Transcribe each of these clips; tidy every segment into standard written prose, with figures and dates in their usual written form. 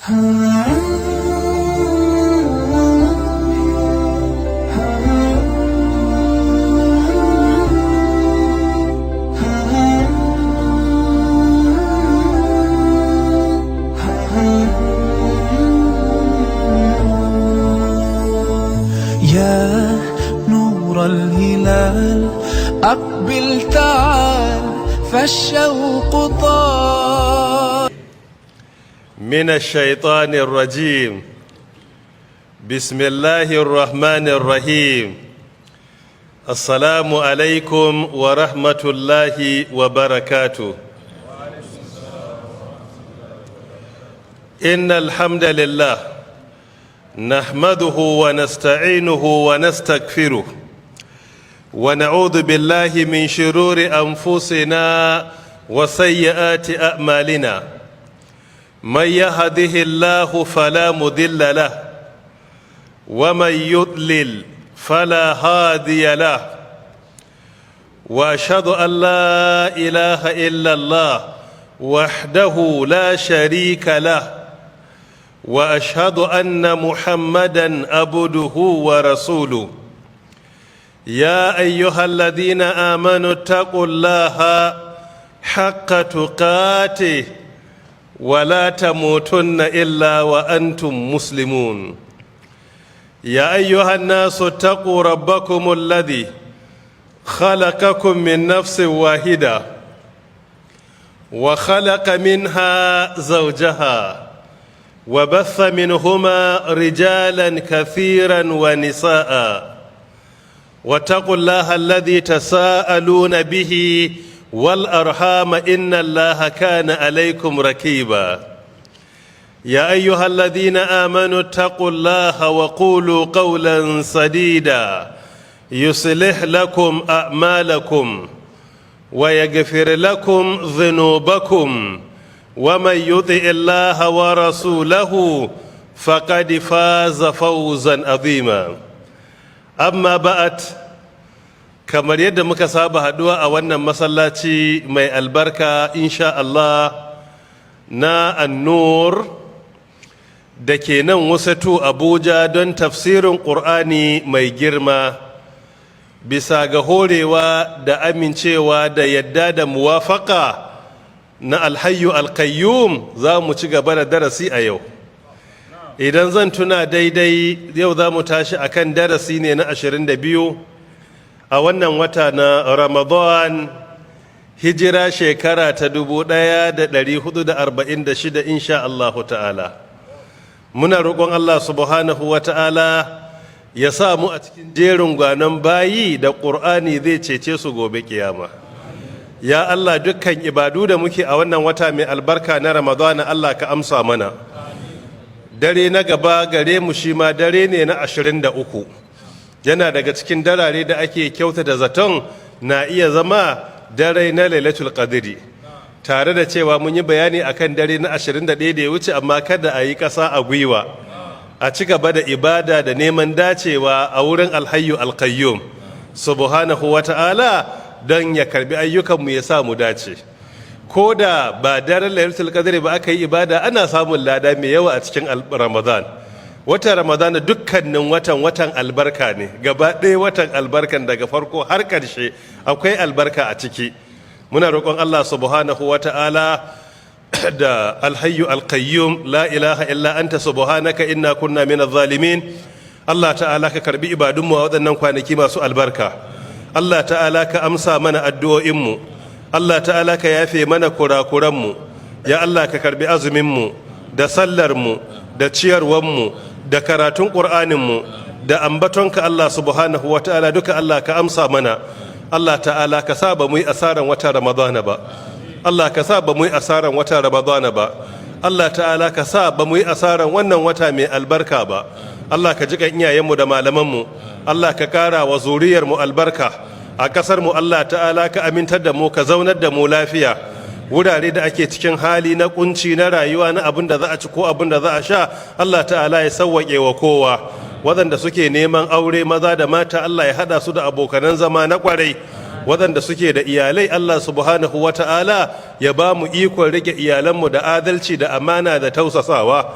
يا نور الهلال أقبل تعال فالشوق طال. من الشيطان الرجيم. بسم الله الرحمن الرحيم. السلام عليكم ورحمة الله وبركاته. إن الحمد لله نحمده ونستعينه ونستغفره، ونعوذ بالله من شرور أنفسنا وسيئات أعمالنا. من يهده الله فلا مضل له، ومن يضلل فلا هادي له، واشهد ان لا اله الا الله وحده لا شريك له، واشهد ان محمدا عبده ورسوله. يا ايها الذين امنوا اتقوا الله حق تقاته ولا تموتن الا وانتم مسلمون. يا ايها الناس اتقوا ربكم الذي خلقكم من نفس واحده، وخلق منها زوجها، وبث منهما رجالا كثيرا ونساء. واتقوا الله الذي تساءلون به والارحام، ان الله كان عليكم رقيبا. يا ايها الذين امنوا اتقوا الله وقولوا قولا سديدا، يصلح لكم اعمالكم ويغفر لكم ذنوبكم، ومن يطع الله ورسوله فقد فاز فوزا عظيما. Amma ba'ad, kamar yadda muka saba haduwa a wannan masallaci mai albarka, insha Allah, na Annur da ke nan Wuse 2, Abuja, don tafsirin Ƙur'ani mai girma, bisa ga horewa da amincewa da yadda da muwafaka na Alhayyu Alkayyum, za mu ci gaba da darasi a yau. Idan zan tuna daidai, yau za mu tashi akan darasi ne na 22 a wannan wata na Ramadan, hijira shekara ta 1446, insha Allahu ta'ala. Muna roƙon Allah subhanahu wa ta'ala ya sa mu a cikin jerin gwanon bayi da Ƙur'ani zai cece su gobe kiyama. Ya Allah, dukkan ibadu da muke a wannan wata mai albarka na Ramadana, Allah ka amsa mana. Dare na gaba gare mu shi ma dare ne na 23, yana daga cikin darare da ake kyautata zaton na iya zama dare na Lailatul Qadri, tare da cewa mun yi bayani akan dare na 21 da ya wuce, amma kada a yi ƙasa a gwiwa, a ci gaba da ibada da neman dacewa a wurin Alhayyu Alkayyum subhanahu wa ta'ala, don ya karbi ayyukanmu, ya sa mu dace. Ko da ba daren Lailatul Qadri ba aka yi ibada, ana samun lada mai yawa a cikin Ramadan. Watan Ramadan, dukkanin watan, watan albarka ne gaba ɗaya. Watan albarkan daga farko har ƙarshe akwai albarka a ciki. Muna roƙon Allah subhanahu wa ta'ala da Alhayyu Alqayyum, la ilaha illa anta, subhanaka inna kunna minadh zalimin. Allah ta'ala ka karbi ibadunmu a waɗannan kwanaki masu albarka. Allah ta'ala ka amsa mana addu'o'inmu. Allah ta'ala ka yafe mana kurakuranmu. Ya Allah, ka karbi azuminmu da sallarmu da ciyarwanmu da karatun Ƙur'aninmu da ambatonka. Allah subhanahu wa ta'ala, duka Allah ka amsa mana. Allah ta'ala ka sa ba mu yi asaran wata Ramadana ba. Allah ka sa ba mu yi asaran wata Ramadana ba. Allah ta'ala ka sa ba mu yi asaran wannan wata mai albarka ba. Allah ka jikan iyayenmu da malamanmu. Allah ka kara wa zuriyarmu albarka a kasar mu. Allah ta'ala ka amintar da mu, ka zaunar da mu lafiya. Wurare da ake cikin hali na kunci na rayuwa, na abin da za a ci ko abin da za a sha, Allah ta'ala ya sauwaƙe wa kowa. Waɗanda suke neman aure, maza da mata, Allah ya haɗa su da abokanan zama na ƙwarai. Waɗanda suke da iyalai, Allah subhanahu wa ta'ala ya ba mu ikon rike iyalanmu da adalci da amana da tausasawa.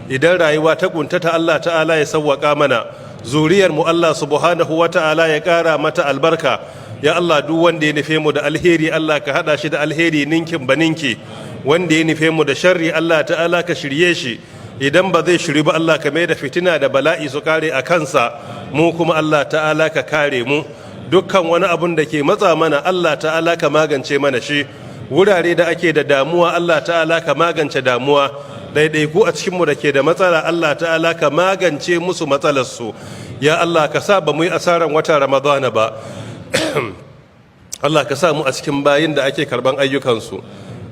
Idan rayuwa ta kuntata, Allah ta'ala ya sawwaka mana. Zuriyar mu, Allah subhanahu wa ta'ala ya ƙara mata albarka. Ya Allah, duk wanda ya nufe mu da alheri, Allah ka hada shi da alheri ninkin ba ninki. Wanda ya nufe mu da sharri, Allah ta'ala ka shirye shi. Idan ba zai shiri ba, Allah ka mai da fitina da bala'i su kare a kansa. Mu kuma, Allah ta'ala ka kare mu. Dukkan wani abun da ke matsa mana, Allah ta'ala ka magance mana shi. Wurare da ake da damuwa, Allah ta'ala ka magance damuwa. Ɗaiɗaiku a cikinmu da ke da matsala, Allah ta'ala ka magance musu matsalarsu. Ya Allah, ka sa ba mu yi asaran wata Ramadana ba. Allah ka sa mu a cikin bayin da ake karban ayyukansu.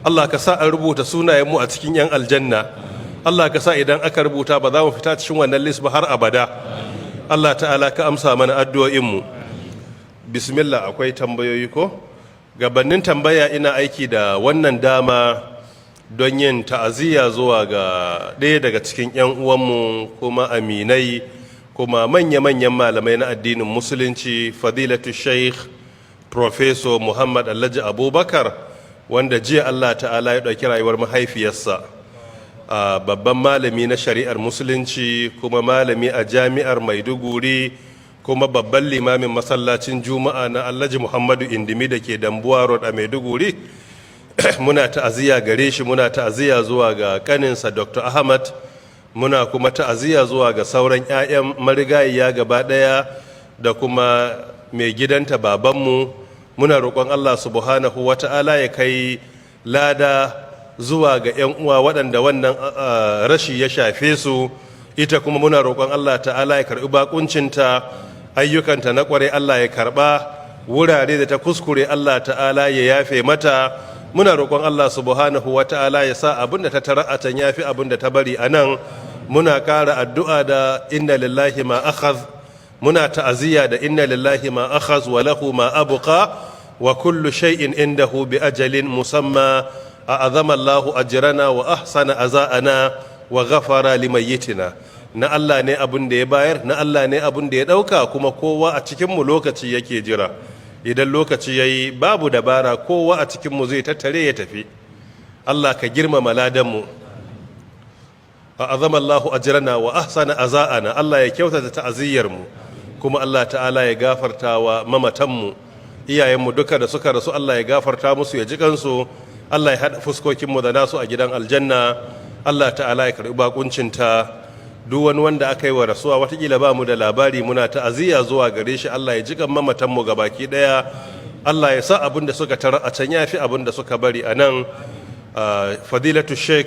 Allah ka sa an rubuta sunayenmu a cikin 'yan aljanna. Allah ka sa idan aka rubuta ba za mu fita cikin wannan list ba har abada. Allah ta'ala ka amsa mana addu'o'inmu. Bismillah, akwai tambayoyi ko? Gabanin tambaya, ina aiki da wannan dama don yin ta'aziyya zuwa ga ɗaya daga cikin 'yan uwanmu, kuma aminai, kuma manya-manyan malamai na addinin Musulunci, Fadilatu Sheikh Professor Muhammad Alhaji Abubakar, wanda jiya Allah ta'ala ya ɗauki rayuwar mahaifiyarsa. Babban malami na shari'ar Musulunci, kuma malami a Jami'ar Maiduguri, kuma babban limamin masallacin Juma'a na Alhaji Muhammadu Indimi da ke Dambuwa Road a Maiduguri. Muna ta'aziyya gare shi, muna ta'aziyya zuwa ga kaninsa Dr. Ahmad, muna kuma ta'aziyya zuwa ga sauran 'ya'yan marigayiya gaba ɗaya da kuma mai gidanta babanmu. Muna roƙon Allah subhanahu wa ta'ala ya kai lada zuwa ga 'yan uwa waɗanda wannan rashi ya shafe su. Ita kuma muna roƙon Allah ta'ala ya karɓi bakuncinta. Ayyukanta na ƙwarai Allah ya karɓa, wurare da ta kuskure Allah ta'ala ya yafe mata. Muna roƙon Allah subhanahu wa ta'ala ya sa abin da ta tara a can yafi abin da ta bari a nan. Muna ƙara addu'a da inna lillahi ma akhadh, muna ta'aziyya da inna lillahi ma akhadh wa lahu ma abqa wa kullu shay'in indahu bi ajalin musamma. A'azama Allahu ajrana wa ahsana aza'ana wa ghafara limayyitina. Na Allah ne abin da ya bayar, na Allah ne abin da ya dauka, kuma kowa a cikin mu lokaci yake jira. Idan lokaci yayi, babu dabara, kowa a cikin mu zai tattare ya tafi. Allah ka girmama ladan mu. A'azama Allahu ajrana wa ahsana aza'ana. Allah ya kyautata ta'aziyyar mu, kuma Allah ta'ala ya gafarta wa mamatanmu, iyayenmu duka da suka rasu. Allah ya gafarta musu, ya ji kansu. Allah ya haɗa fuskokinmu da nasu a gidan aljanna. Allah ta'ala ya karɓi bakuncinta. Duk wani wanda aka yi wa rasuwa, watakila ba mu da labari, muna ta'aziyya zuwa gare shi. Allah ya ji kan mamatanmu baki ɗaya. Allah ya sa abin da suka tara a can ya fi abin da suka bari a nan. Fadilatu Sheikh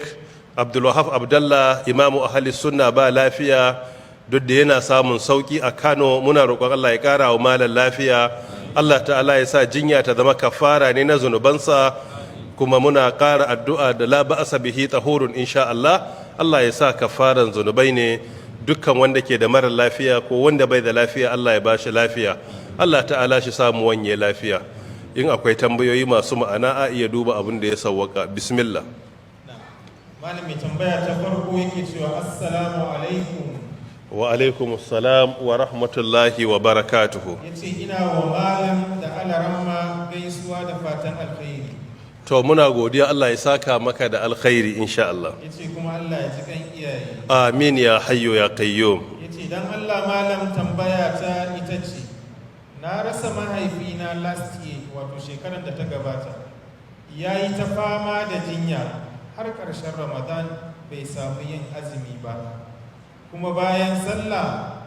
Abdulwahab Abdallah, imamu ahli sunna, ba lafiya, duk da yana samun sauki a Kano. Muna roƙon Allah ya ƙara wa malam lafiya. Allah ta'ala ya sa jinya ta zama kafara ne na zunubansa. Kuma muna ƙara addu'a da la ba'asa bihi tahurun insha Allah. Allah ya sa kafaran zunubai ne. Dukkan wanda ke da mara lafiya ko wanda bai da lafiya, Allah ya bashi lafiya. Allah ta'ala shi samu wanye lafiya. In akwai tambayoyi masu ma'ana, a iya duba abin da ya sawwaka. Bismillah. Malam, mai tambaya ta farko yake cewa, assalamu alaikum. Wa alaikum assalam wa rahmatullahi wa barakatuhu. Ya ce ina wa malam da alaramma gaisuwa da fatan alkhairi. To, muna godiya, Allah ya saka maka da alkhairi insha Allah. Ya ce kuma Allah ya ji kan iyaye. Amin ya hayyu ya qayyum. Ya ce don Allah malam, tambaya ta ita ce, na rasa mahaifina last year, wato shekarar da ta gabata. Ya yi ta fama da jinya har ƙarshen Ramadan bai samu yin azumi ba, kuma bayan sallah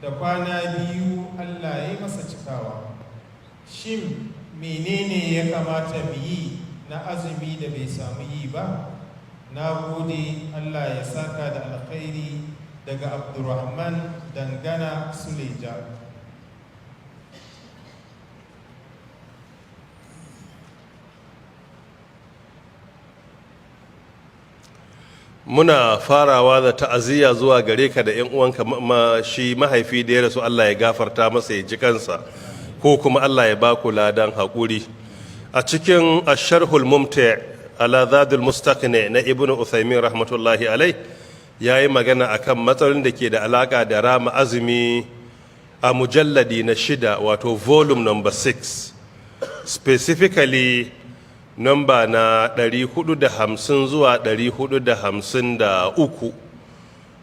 da kwana 2 Allah ya yi masa cikawa. Shin menene ya kamata mu yi na azumi da bai samu yi ba? Na gode, Allah ya saka da alkhairi. Daga Abdurrahman Dangana Suleja. Muna farawa da ta'aziyya zuwa gare ka da 'yan uwanka ma shi mahaifi da ya rasu. Allah ya gafarta masa, ya ji kansa, ko kuma Allah ya baku ladan haƙuri. A cikin Asharhul Mumti ala Zadul Mustaqni na Ibn Uthaymin rahmatullahi alai, ya yi magana akan matsalolin da ke da alaka da rama azumi a mujalladi na 6, wato volume number 6, specifically number na 450 zuwa 453.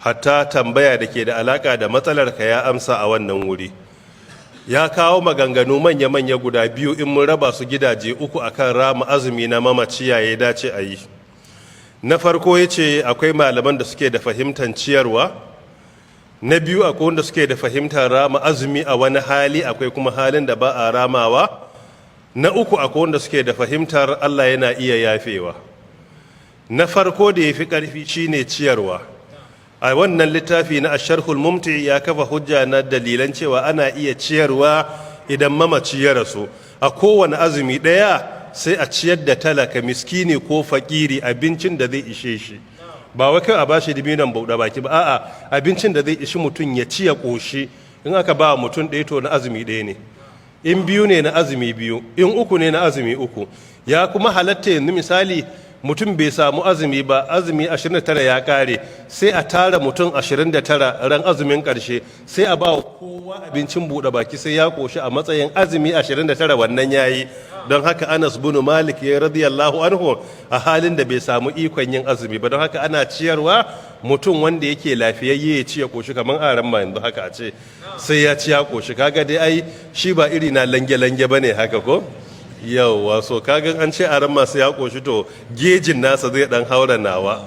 Hatta tambaya da ke da alaka da matsalar ka ya amsa a wannan wuri. Ya kawo maganganu manya-manya guda biyu, in mun raba su gidaje uku, akan rama azumi na mamaci ya dace a yi. Na farko, ya ce akwai malaman da suke da fahimtar ciyarwa. Na biyu, akwai wanda suke da fahimtar rama azumi a wani hali, akwai kuma halin da ba a ramawa. Na uku, akwai wanda suke da fahimtar Allah yana iya yafewa. Na farko da ya fi ƙarfi shine ciyarwa. A wannan littafi na Asharhul Mumti ya kafa hujja na dalilan cewa ana iya ciyarwa idan mamaci ya rasu. A kowane azumi ɗaya sai a ciyar da talaka, miskini ko fakiri, abincin da zai ishe shi. Ba wai kai a bashi dibinan buɗe baki ba, a'a, abincin da zai ishi mutum ya ci ya ƙoshi. In aka ba mutum ɗaya, to na azumi ɗaya ne. In biyu ne, na azumi biyu. In uku ne, na azumi uku. Ya kuma halatta yanzu, misali, mutum bai samu azumi ba, azumi 29 ya kare, sai a tara mutum 29 ran azumin karshe, sai a ba kowa abincin buɗe baki sai ya koshi a matsayin azumi 29. Wannan yayi. Don haka Anas bin Malik ya radiyallahu anhu a halin da bai samu ikon yin azumi ba. Don haka ana ciyarwa, mutum wanda yake lafiyayye ya ci ya koshi, kamar aran ma yanzu haka a ce sai ya ci ya koshi. Kaga dai ai shi ba iri na lange-lange bane haka ko? Yauwa, so kagan an ce aran masu ya koshi, to gejin nasa zai dan haura nawa.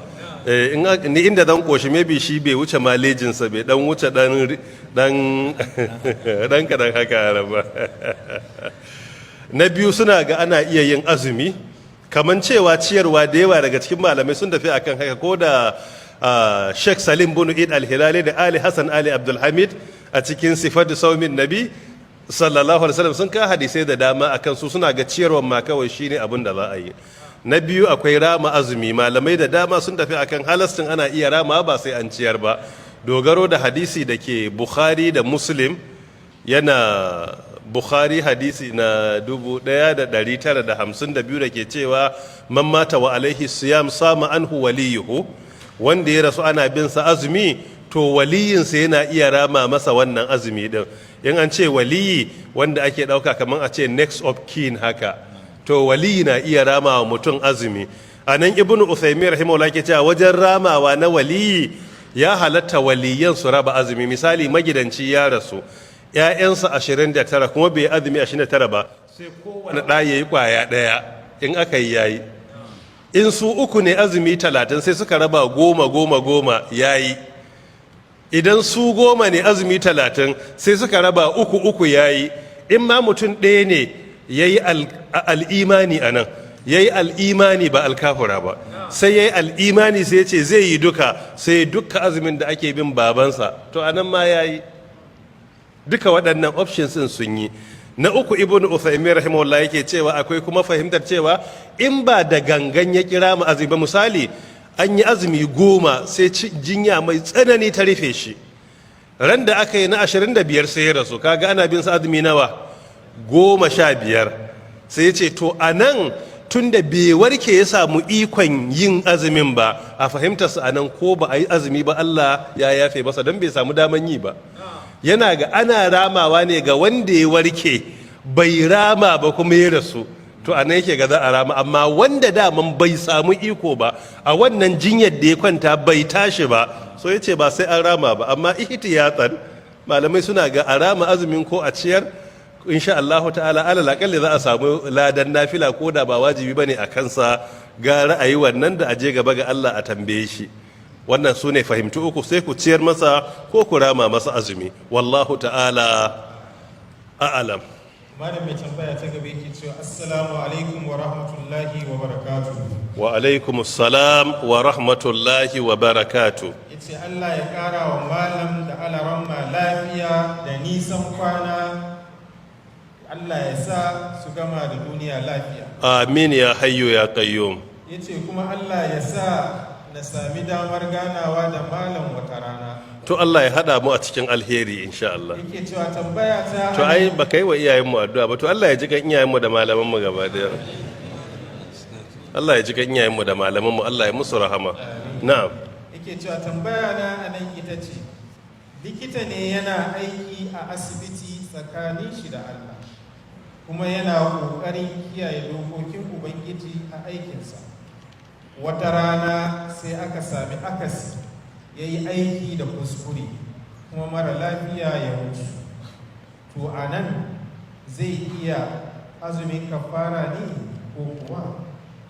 Ni inda dan koshi, maybe shi bai wuce malejinsa, bai dan wuce dan dan dan kadan haka aran ba. Na biyu, suna ga ana iya yin azumi, kaman cewa ciyarwa. Da yawa daga cikin malamai sun tafi akan haka, ko da Sheikh Salim bin Eid Al-Hilali da Ali Hassan Ali Abdulhamid a cikin Sifatu Saumin Nabi sallallahu alaihi wasallam sun ka hadisai da dama akan su. Suna ga ciyarwar ma kawai shine abin da za a yi. Na biyu, akwai rama azumi. Malamai da dama sun tafi akan halastin ana iya rama ba sai an ciyar ba, dogaro da hadisi da ke Bukhari da Muslim. Yana Bukhari, hadisi na 1952, da ke cewa man mata wa alaihi siyam sama anhu waliyuhu. Wanda ya rasu ana bin sa azumi, to waliyinsa yana iya rama masa wannan azumi din. In an ce waliyi, wanda ake ɗauka kamar a ce next of kin haka, to waliyi na iya rama wa mutum azumi. A nan Ibn Uthaymin rahimahullah ke cewa wajen ramawa na waliyi, ya halatta waliyan su raba azumi. Misali, magidanci ya rasu, ‘ya'yansa 29, kuma bai azumi 29 ba, sai kowane ɗa ya yi ƙwaya ɗaya. In aka yi, yayi. In su uku ne, azumi 30, sai suka raba 10, 10, 10, yayi. Idan su 10 ne, azumi 30, sai suka raba uku uku, yayi. In ma mutum ɗaya ne ya yi al'imani a nan, ya yi al'imani, ba alkafura ba, sai ya yi al'imani, sai ya ce zai yi duka, sai duka azumin da ake bin babansa, to a nan ma ya yi. Duka waɗannan options ɗin sun yi. Na uku, Ibn Uthaymin rahimahullah yake cewa akwai kuma fahimtar cewa in ba da gangan ya kira mu azumi ba, misali, an yi azumi 10, sai jinya mai tsanani ta rufe shi, ran da aka yi na 25 sai ya rasu, kaga ana bin sa azumi nawa? 15. Sai ya ce to a nan, tun da bai warke ya samu ikon yin azumin ba, a fahimtarsa a nan, ko ba a yi azumi ba Allah ya yafe masa, don bai samu daman yi ba. Yana ga ana ramawa ne ga wanda ya warke, bai rama ba kuma ya rasu, to a nan yake ga za a rama. Amma wanda daman bai samu iko ba, a wannan jinyar da ya kwanta bai tashi ba, so ya ce ba sai an rama ba. Amma ihtiyatan, malamai suna ga a rama azumin ko a ciyar, insha Allahu ta'ala, alal akalli za a samu ladan nafila, ko da ba wajibi bane a kansa. Ga ra'ayi wannan da aje gaba ga Allah a tambaye shi. Wannan su ne fahimtu uku: sai ku ciyar masa ko ku rama masa azumi. Wallahu ta'ala a'alam. Malam, mai tambaya ta gaba yake cewa, assalamu alaikum wa rahmatullahi wa barakatuh. Wa alaikum assalam wa rahmatullahi wa barakatuh. Yace Allah ya kara wa malam da alaramma lafiya da nisan kwana, Allah ya sa su gama da duniya lafiya. Amin ya hayyu ya qayyum. Yace kuma Allah ya sa na sami damar ganawa da malam wata rana. To, Allah ya hada mu a cikin alheri, insha Allah. Yake cewa tambaya ta To, ai baka yi wa iyayenmu addu'a ba. To, Allah ya ji kan iyayenmu da malamanmu gaba daya. Allah ya ji kan iyayenmu da malamanmu, Allah ya musu rahama. Na'am. Yake cewa tambaya na anan ita ce, likita ne yana aiki a asibiti tsakanin shi da Allah, kuma yana ƙoƙarin kiyaye dokokin Ubangiji a aikinsa. Wata rana sai aka sami akasi. Ya yi aiki da kuskure kuma mara lafiya ya mutu, to a nan zai iya azumin kafara ne ko kuwa?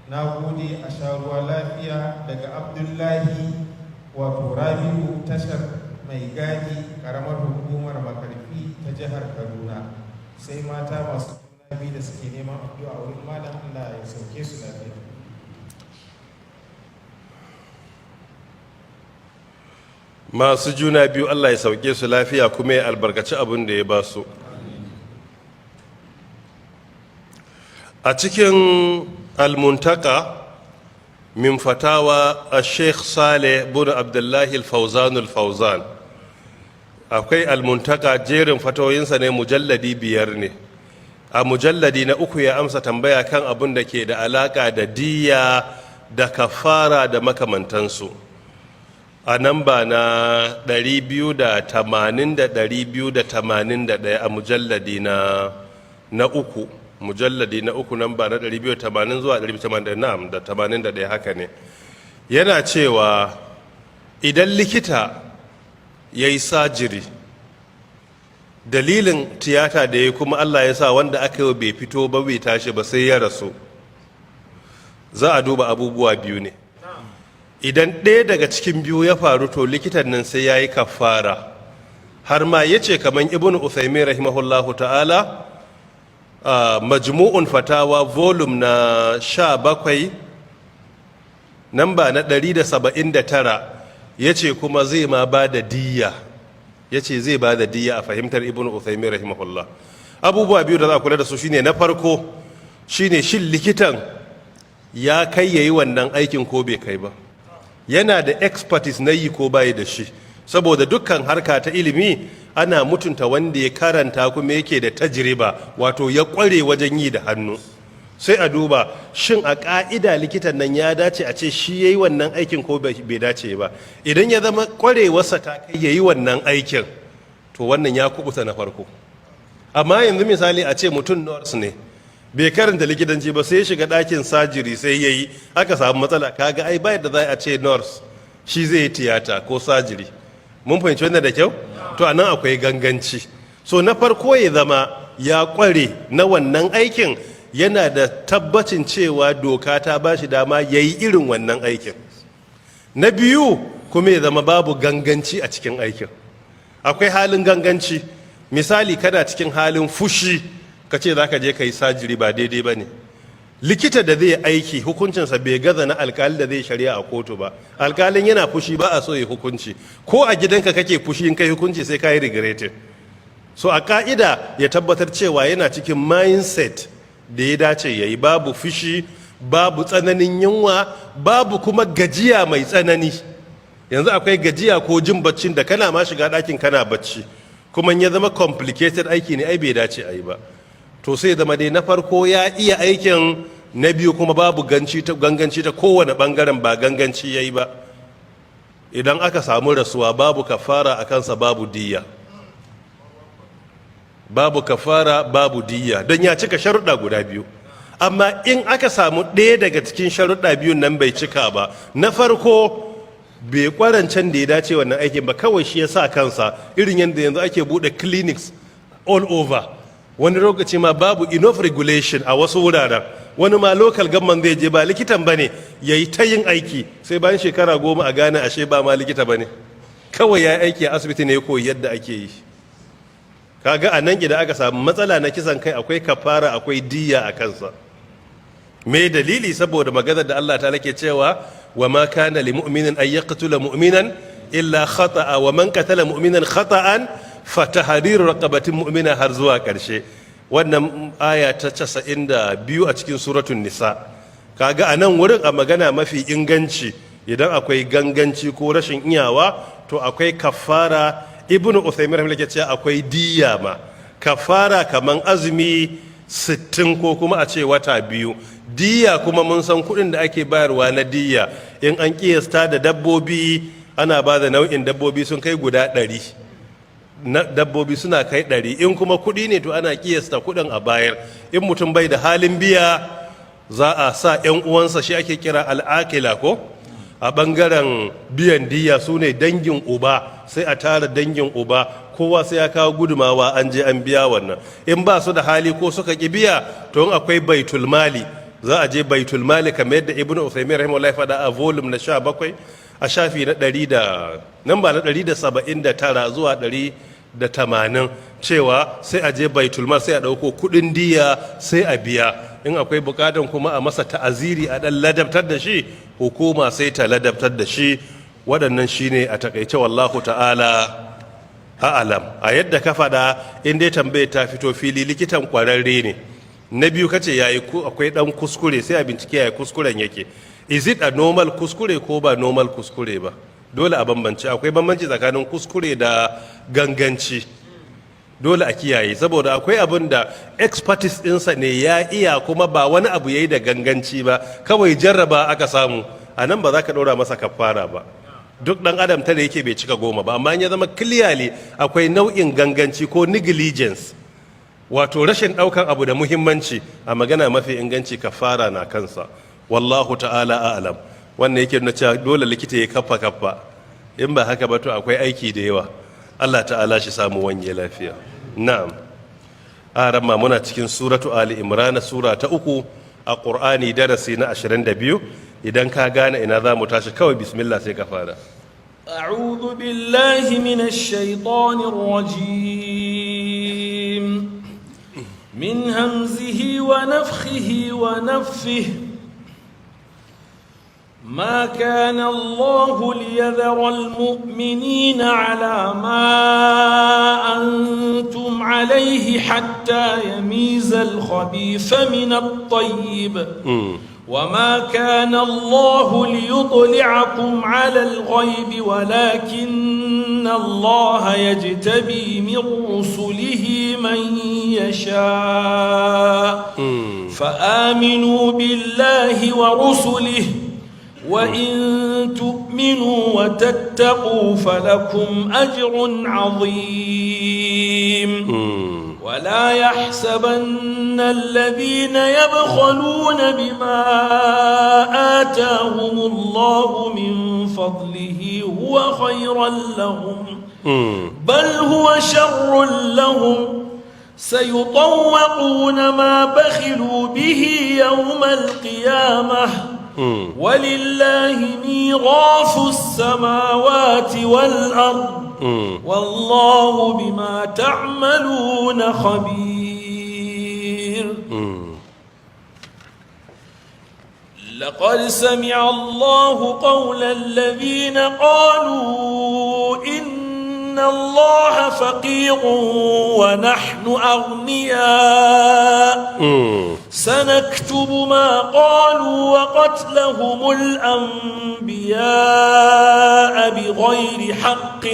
Na gode, a sha ruwa lafiya. Daga Abdullahi, wato Rabi'u, Tashar Mai Gadi, Karamar Hukumar Makarfi ta Jihar Kaduna. Sai mata masu juna biyu da suke neman addu'a wurin malam, Allah ya sauke su lafiya. Masu juna biyu, Allah ya sauke su lafiya kuma ya albarkaci abin da ya ba su. A cikin Almuntaka min Fatawa a Sheikh Saleh bin Abdullahi Al-Fauzan Al-Fauzan, akwai Almuntaka, jerin fatawoyinsa ne, mujalladi 5 ne. A mujalladi na 3 ya amsa tambaya kan abin da ke da alaka da diya da kafara da makamantansu, a namba na 280 da 281 a mujalladi na 3, mujalladi na 3, namba na 280 zuwa 281, na'am, da 81, haka ne. Yana cewa idan likita ya yi surgery, dalilin tiyata da ya kuma Allah ya sa wanda aka yi bai fito ba, bai tashi ba, sai ya rasu, za a duba abubuwa biyu ne. Idan ɗaya daga cikin biyu ya faru, to likitan nan sai ya yi kafara. Har ma ya ce kamar Ibn Uthaymin rahimahullahu ta'ala, Majmu'un Fatawa, volume na 17, namba na 179, ya ce kuma zai ma ba da diyya. Ya ce zai ba da diyya a fahimtar Ibn Uthaymin rahimahullah. Abubuwa biyu da za a kula da su shine, na farko shine, shin likitan ya kai yayi wannan aikin ko bai kai ba? Yana da expertise na yi ko bai da shi? Saboda dukkan harka ta ilimi ana mutunta wanda ya karanta kuma yake da tajriba, wato ya kware wajen yi da hannu. Sai a duba, shin a ka'ida likitan nan ya dace a ce shi yayi wannan aikin ko bai dace ba? Idan ya zama kwarewarsa ta kai yayi wannan aikin, to wannan ya kubuta na farko. Amma yanzu misali a ce mutum nurse ne, bai karanta likitanci ba, sai ya shiga ɗakin surgery sai ya yi, aka samu matsala, kaga ai ba yadda za a ce nurse shi zai yi tiyata ko surgery. Mun fahimci wannan da kyau? To, anan akwai ganganci. So na farko ya zama ya kware na wannan aikin, yana da tabbacin cewa doka ta ba shi dama ya yi irin wannan aikin. Na biyu kuma ya zama babu ganganci a cikin aikin. Akwai halin ganganci, misali kana cikin halin fushi ka ce za ka je ka yi surgery, ba daidai ba ne. Likita da zai aiki, hukuncinsa bai gaza na alkali da zai shari'a a kotu ba. Alkalin yana fushi ba a so ya hukunci. Ko a gidanka kake fushi, in kai hukunci sai ka yi regretting. So a ka'ida ya tabbatar cewa yana cikin mindset da ya dace ya yi, babu fushi, babu tsananin yunwa, babu kuma gajiya mai tsanani. Yanzu akwai gajiya ko jin baccin da kana ma shiga ɗakin kana bacci, kuma ya zama complicated aiki ne, ai bai dace a yi ba. To sai zama dai na farko ya iya aikin, na biyu kuma babu ganganci ta kowane bangaren, ba ganganci ya yi ba. Idan aka samu rasuwa, babu kafara a kansa, babu diyya, babu kafara, babu diyya, don ya cika sharuɗa guda biyu. Amma in aka samu ɗaya daga cikin sharuɗa biyun nan bai cika ba, na farko bai kwarancen da ya dace wannan aikin ba, kawai shi ya sa kansa, irin yadda yanzu ake buɗe clinics all over, wani lokaci ma babu enough regulation a wasu wuraren, wani ma local government zai je, ba likitan ba ne, ya yi ta yin aiki, sai bayan shekara 10 a gane ashe ba ma likita ba ne, kawai ya yi aiki a asibiti ne ya koyi yadda ake yi. Kaga a nan idan aka samu matsala na kisan kai, akwai kafara, akwai diya a kansa. Me dalili? Saboda maganar da Allah ta ke cewa: "Wa ma kana li mu'minin an yaqtula mu'minan illa khata'a, wa man qatala mu'minan khata'an fa tahriru raqabatin mu'mina", har zuwa karshe. Wannan aya ta 92 a cikin Suratul Nisa. Kaga a nan wurin, a magana mafi inganci, idan akwai ganganci ko rashin iyawa, to akwai kafara. Ibnu Uthaymin rahimahullah ke cewa akwai diya ma. Kafara kaman azumi 60 ko kuma a ce wata 2. Diya kuma mun san kuɗin da ake bayarwa na diya. In an kiyasta da dabbobi, ana ba da nau'in dabbobi sun kai guda 100 na dabbobi, suna kai 100. In kuma kuɗi ne, to ana kiyasta kuɗin a bayar. In mutum bai da halin biya, za a sa 'yan uwansa, shi ake kira al'akila, ko A bangaren biyan diya, su ne dangin uba, sai a tara dangin uba, kowa sai ya kawo gudumawa, an je an biya wannan. In ba su da hali ko suka ki biya, to in akwai baitul mali, za a je baitul mali, kamar yadda Ibnu Uthaymin rahimahullah faɗa a volume na 17, a shafi na 100 da namba na 179 zuwa 180, cewa sai a je baitul mal, sai a ɗauko kuɗin diya, sai a biya. In akwai bukatan kuma a masa ta'aziri, a ɗan ladabtar da shi, hukuma sai ta ladabtar da shi. Waɗannan shine a takaice, wallahu ta'ala a'alam. A yadda ka faɗa, in dai tambayar ta fito fili, likitan kwararre ne. Na biyu, kace yayi akwai dan kuskure, sai a bincike yayi kuskuren yake. Is it a normal kuskure ko ba normal kuskure ba? Dole a bambance. Akwai bambanci tsakanin kuskure da ganganci. Dole a kiyaye, saboda akwai abin da expertise ɗinsa ne, ya iya, kuma ba wani abu yayi da ganganci ba, kawai jarraba aka samu. A nan ba za ka ɗora masa kafara ba. Duk ɗan adam tare yake, bai cika 10 ba. Amma in ya zama clearly akwai nau'in ganganci ko negligence, wato rashin ɗaukan abu da muhimmanci, a magana mafi inganci kafara na kansa, wallahu ta'ala a'lam. Wannan yake nuna cewa dole likita ya kaffa kaffa. In ba haka ba, to akwai aiki da yawa. Allah ta'ala shi samu wanye lafiya. Na'am, aramma, muna cikin Suratu Ali Imran, sura ta 3 a Qur'ani, darasi na 22. Idan ka gane ina za mu tashi, kawai bismillah, sai ka fara. أعوذ بالله من الشيطان الرجيم، من همزه ونفخه ونفثه. ما كان الله ليذر المؤمنين على ما أنتم عليه حتى يميز الخبيث من الطيب، وما كان الله ليطلعكم على الغيب، ولكن الله يجتبي من رسله من يشاء. فآمنوا بالله ورسله، وإن تؤمنوا وتتقوا فلكم أجر عظيم. ولا يحسبن الذين يبخلون بما آتاهم الله من فضله هو خيرا لهم، بل هو شر لهم. سيطوقون ما بخلوا به يوم القيامة، ولله ميراث السماوات والأرض، والله بما تعملون خبير. لقد سمع الله قول الذين قالوا إن الله فقير ونحن أغنياء. سنكتب ما قالوا وقتلهم الأنبياء بغير حق،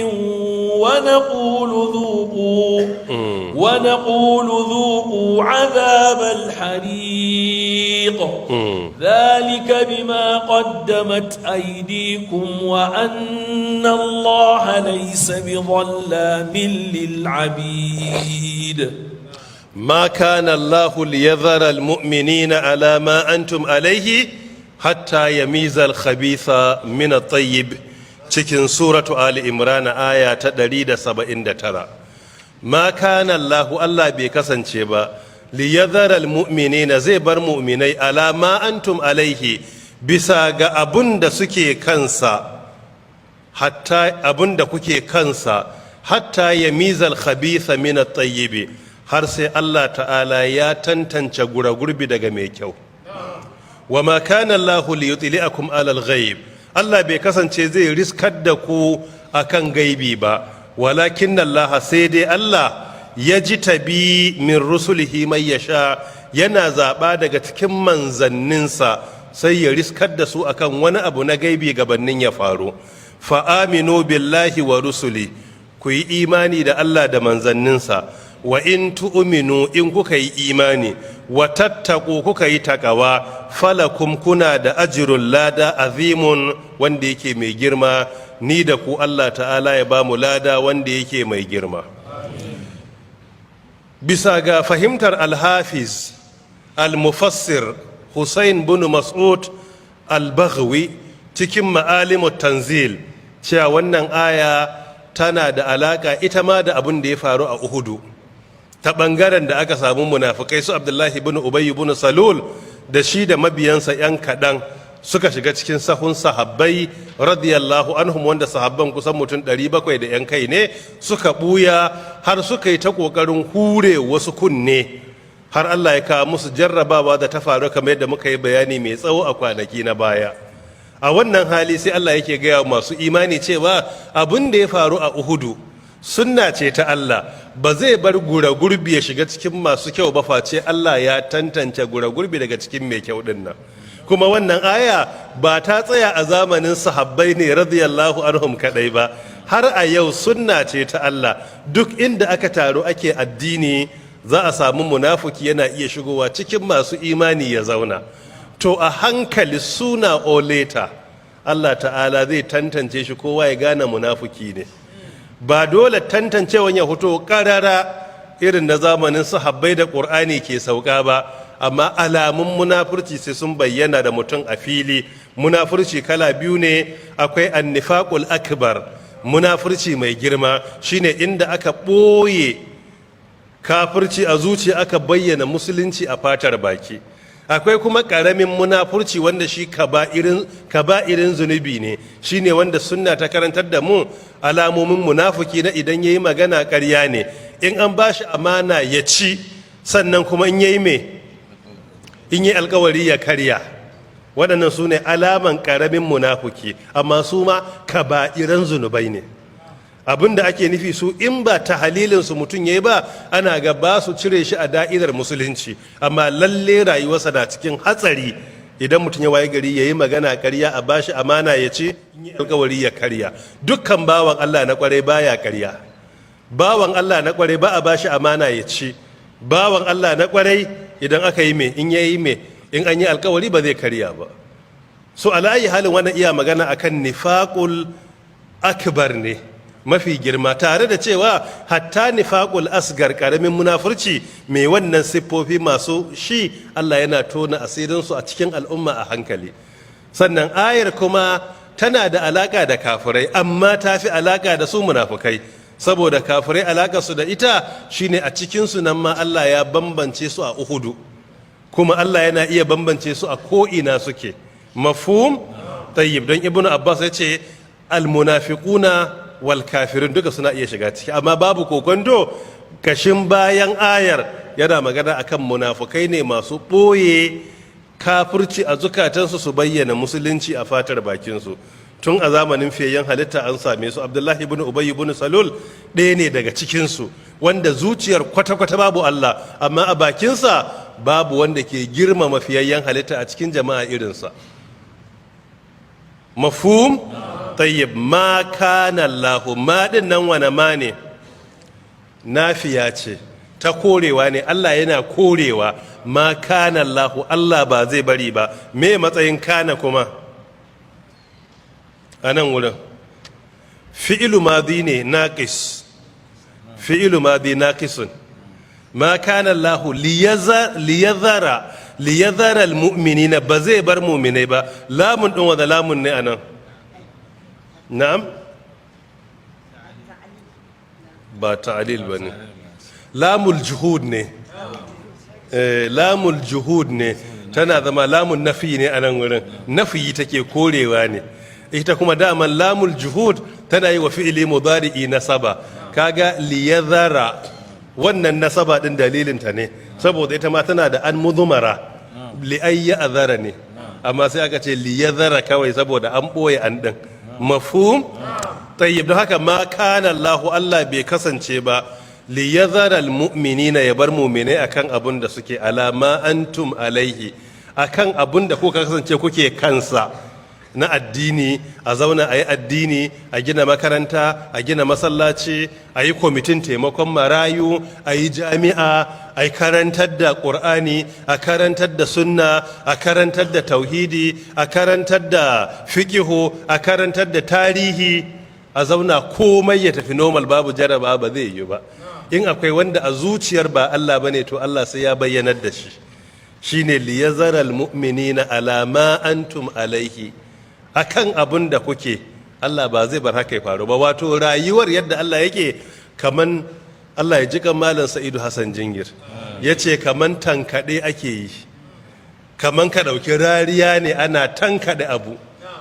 ونقول ذوقوا عذاب الحريق. ذلك بما قدمت أيديكم، وأن الله ليس بظلام للعبيد. ما كان الله ليذر المؤمنين على ما أنتم عليه حتى يميز الخبيث من الطيب، cikin Suratu Ali Imran, aya ta 179. Ma kana Allahu, Allah bai kasance ba, liyadhara almu'minina, zai bar mu'minai, ala ma antum alaihi, bisa ga abun da suke kansa, hatta abun da kuke kansa, hatta yamizal khabitha min at-tayyib, har sai Allah ta'ala ya tantance gura gurbi daga mai kyau. Wa ma kana Allahu liyutli'akum alal ghaib, Allah bai kasance zai riskar da ku akan gaibi ba. Walakin Allah, sai dai Allah, yajtabi min rusulihi man yasha, yana zaba daga cikin manzanninsa, sai ya riskar da su akan wani abu na gaibi gabanin ya faru. Fa aminu billahi wa rusuli, ku yi imani da Allah da manzanninsa. Wa in tu'minu, in kuka yi imani, wa tattaqu, kuka yi takawa, falakum, kuna da ajrun, lada, azimun, wanda yake mai girma. Ni da ku, Allah ta'ala ya ba mu lada wanda yake mai girma. Bisa ga fahimtar Alhafiz Al-Mufassir Hussein bin Mas'ud Al-Baghawi cikin tafsirinsa Sharhu Sunna, Cikin ma'alimu tanzil cewa wannan aya tana da alaka ita ma da abin da ya faru a Uhudu, ta ɓangaren da aka samu munafukai su Abdullahi ibn Ubay ibn Salul da shi da mabiyansa 'yan kaɗan suka shiga cikin sahun sahabbai radiyallahu anhum, wanda sahabban kusan mutum 700 da 'yan kai ne, suka ɓuya har suka yi ta ƙoƙarin hure wasu kunne, har Allah ya kawo musu jarrabawa da ta faru, kamar yadda muka yi bayani mai tsawo a kwanaki na baya. A wannan hali sai Allah yake gaya masu imani cewa abin da ya faru a Uhudu sunna ce ta Allah. Ba zai bar gura gurbi ya shiga cikin masu kyau ba face Allah ya tantance gura gurbi daga cikin mai kyau din nan. Kuma wannan aya ba ta tsaya a zamanin sahabbai ne radiyallahu anhum kadai ba, har a yau sunna ce ta Allah. Duk inda aka taru ake addini, za a samu munafuki yana iya shigowa cikin masu imani ya zauna. To a hankali, sooner or later, Allah Ta'ala zai tantance shi, kowa ya gane munafuki ne. Ba dole tantancewan ya fito karara irin na zamanin sahabbai da Ƙur'ani ke sauka ba, amma alamun munafurci sai sun bayyana da mutum a fili. Munafurci kala biyu ne. Akwai annifaqul akbar, munafurci mai girma, shine inda aka ɓoye kafirci a zuciya aka bayyana musulunci a fatar baki. Akwai kuma ƙaramin munafurci, wanda shi kaba'irin zunubi ne, shine wanda sunna ta karantar da mu alamomin munafuki na idan yayi magana ƙarya ne, in an bashi amana ya ci, sannan kuma in yayi me in yi alkawari ya karya. Waɗannan su ne alaman ƙaramin munafuki, amma su ma kaba'iran zunubai ne. Abin da ake nufi, su in ba ta halilinsu mutum ya yi ba, ana ga ba su cire shi a da'irar musulunci, amma lalle rayuwarsa na cikin hatsari. Idan mutum ya waye gari ya yi magana karya, a bashi amana ya ci, in yi alkawari ya karya. Dukkan bawan Allah na kwarai baya karya. Bawan Allah na kwarai ba a bashi amana ya ci. Bawan Allah na kwarai idan aka yi me in yayi me in an yi alkawari ba zai karya ba. So ala ayi halin, wannan iya magana akan nifaqul akbar ne, mafi girma, tare da cewa hatta nifaqul asgar, karamin munafurci, mai wannan siffofi masu shi Allah yana tona asirinsu a cikin al'umma a hankali. Sannan ayar kuma tana da alaka da kafirai, amma ta fi alaka da su munafukai, saboda kafirai alaka su da ita shine a cikinsu nan ma Allah ya bambance su a Uhudu, kuma Allah yana iya bambance su a ko'ina suke. Mafhum? Tayyib. Don Ibnu Abbas ya ce almunafiquna wal kafirun duka suna iya shiga ciki, amma babu kokonto kashin bayan ayar yana magana akan munafukai ne masu ɓoye kafirci a zukatansu su bayyana musulunci a fatar bakinsu. Tun a zamanin fiyayyen halitta an same su. Abdullahi ibn Ubay ibn Salul ɗaya ne daga cikinsu, wanda zuciyar kwata-kwata babu Allah, amma a bakinsa babu wanda ke girmama fiyayyen halitta a cikin jama'a irinsa. Mafhum? Tayyib. Ma kana Allah, ma din nan wane ma ne? Nafiya ce, ta korewa ne. Allah yana korewa. Ma kana Allah, Allah ba zai bari ba. Me matsayin kana kuma a nan wurin? Fi'ilu madi ne naqis, fi'ilu madi naqisun. Ma kana Allah liyazara almu'minina, ba zai bar mu'minai ba. Lamun din wanda lamun ne anan? Na'am, ba ta'lil bane, lamul juhud ne. Lamul juhud ne, tana zama lamun nafi ne a nan wurin, nafi take korewa ne. Ita kuma daman lamul juhud tana yi wa fi'ili mudari'i nasaba. Kaga liyadhara, wannan nasaba din dalilinta ne, saboda ita ma tana da an mudumara, li ayya azara ne, amma sai aka ce liyadhara kawai saboda an boye an din. Mafhum? Tayyib. Don haka ma kana Allah, Allah bai kasance ba, liyadhara almu'minina, ya bar mu'minai akan abun da suke, alama antum alaihi, akan abun da kuka kasance kuke kansa na addini. A zauna a yi addini, a gina makaranta, a gina masallaci, a yi kwamitin taimakon marayu, a yi jami'a, a yi karantar da ƙur'ani, a karantar da sunna, a karantar da tauhidi, a karantar da fikihu, a karantar da tarihi, a zauna komai ya tafi normal, babu jaraba, ba zai yi ba. In akwai wanda a zuciyar ba Allah bane, to Allah sai ya bayyanar da shi. Shine liyazara almu'minina ala ma antum alaihi. Akan abun da kuke, Allah ba zai bar haka ya faru ba. Wato rayuwar yadda Allah yake, kaman Allah ya ji Malam Sa'idu Hassan Jingir ya ce kaman tankaɗe ake yi, kaman ka ɗauki rariya ne ana tankaɗe abu,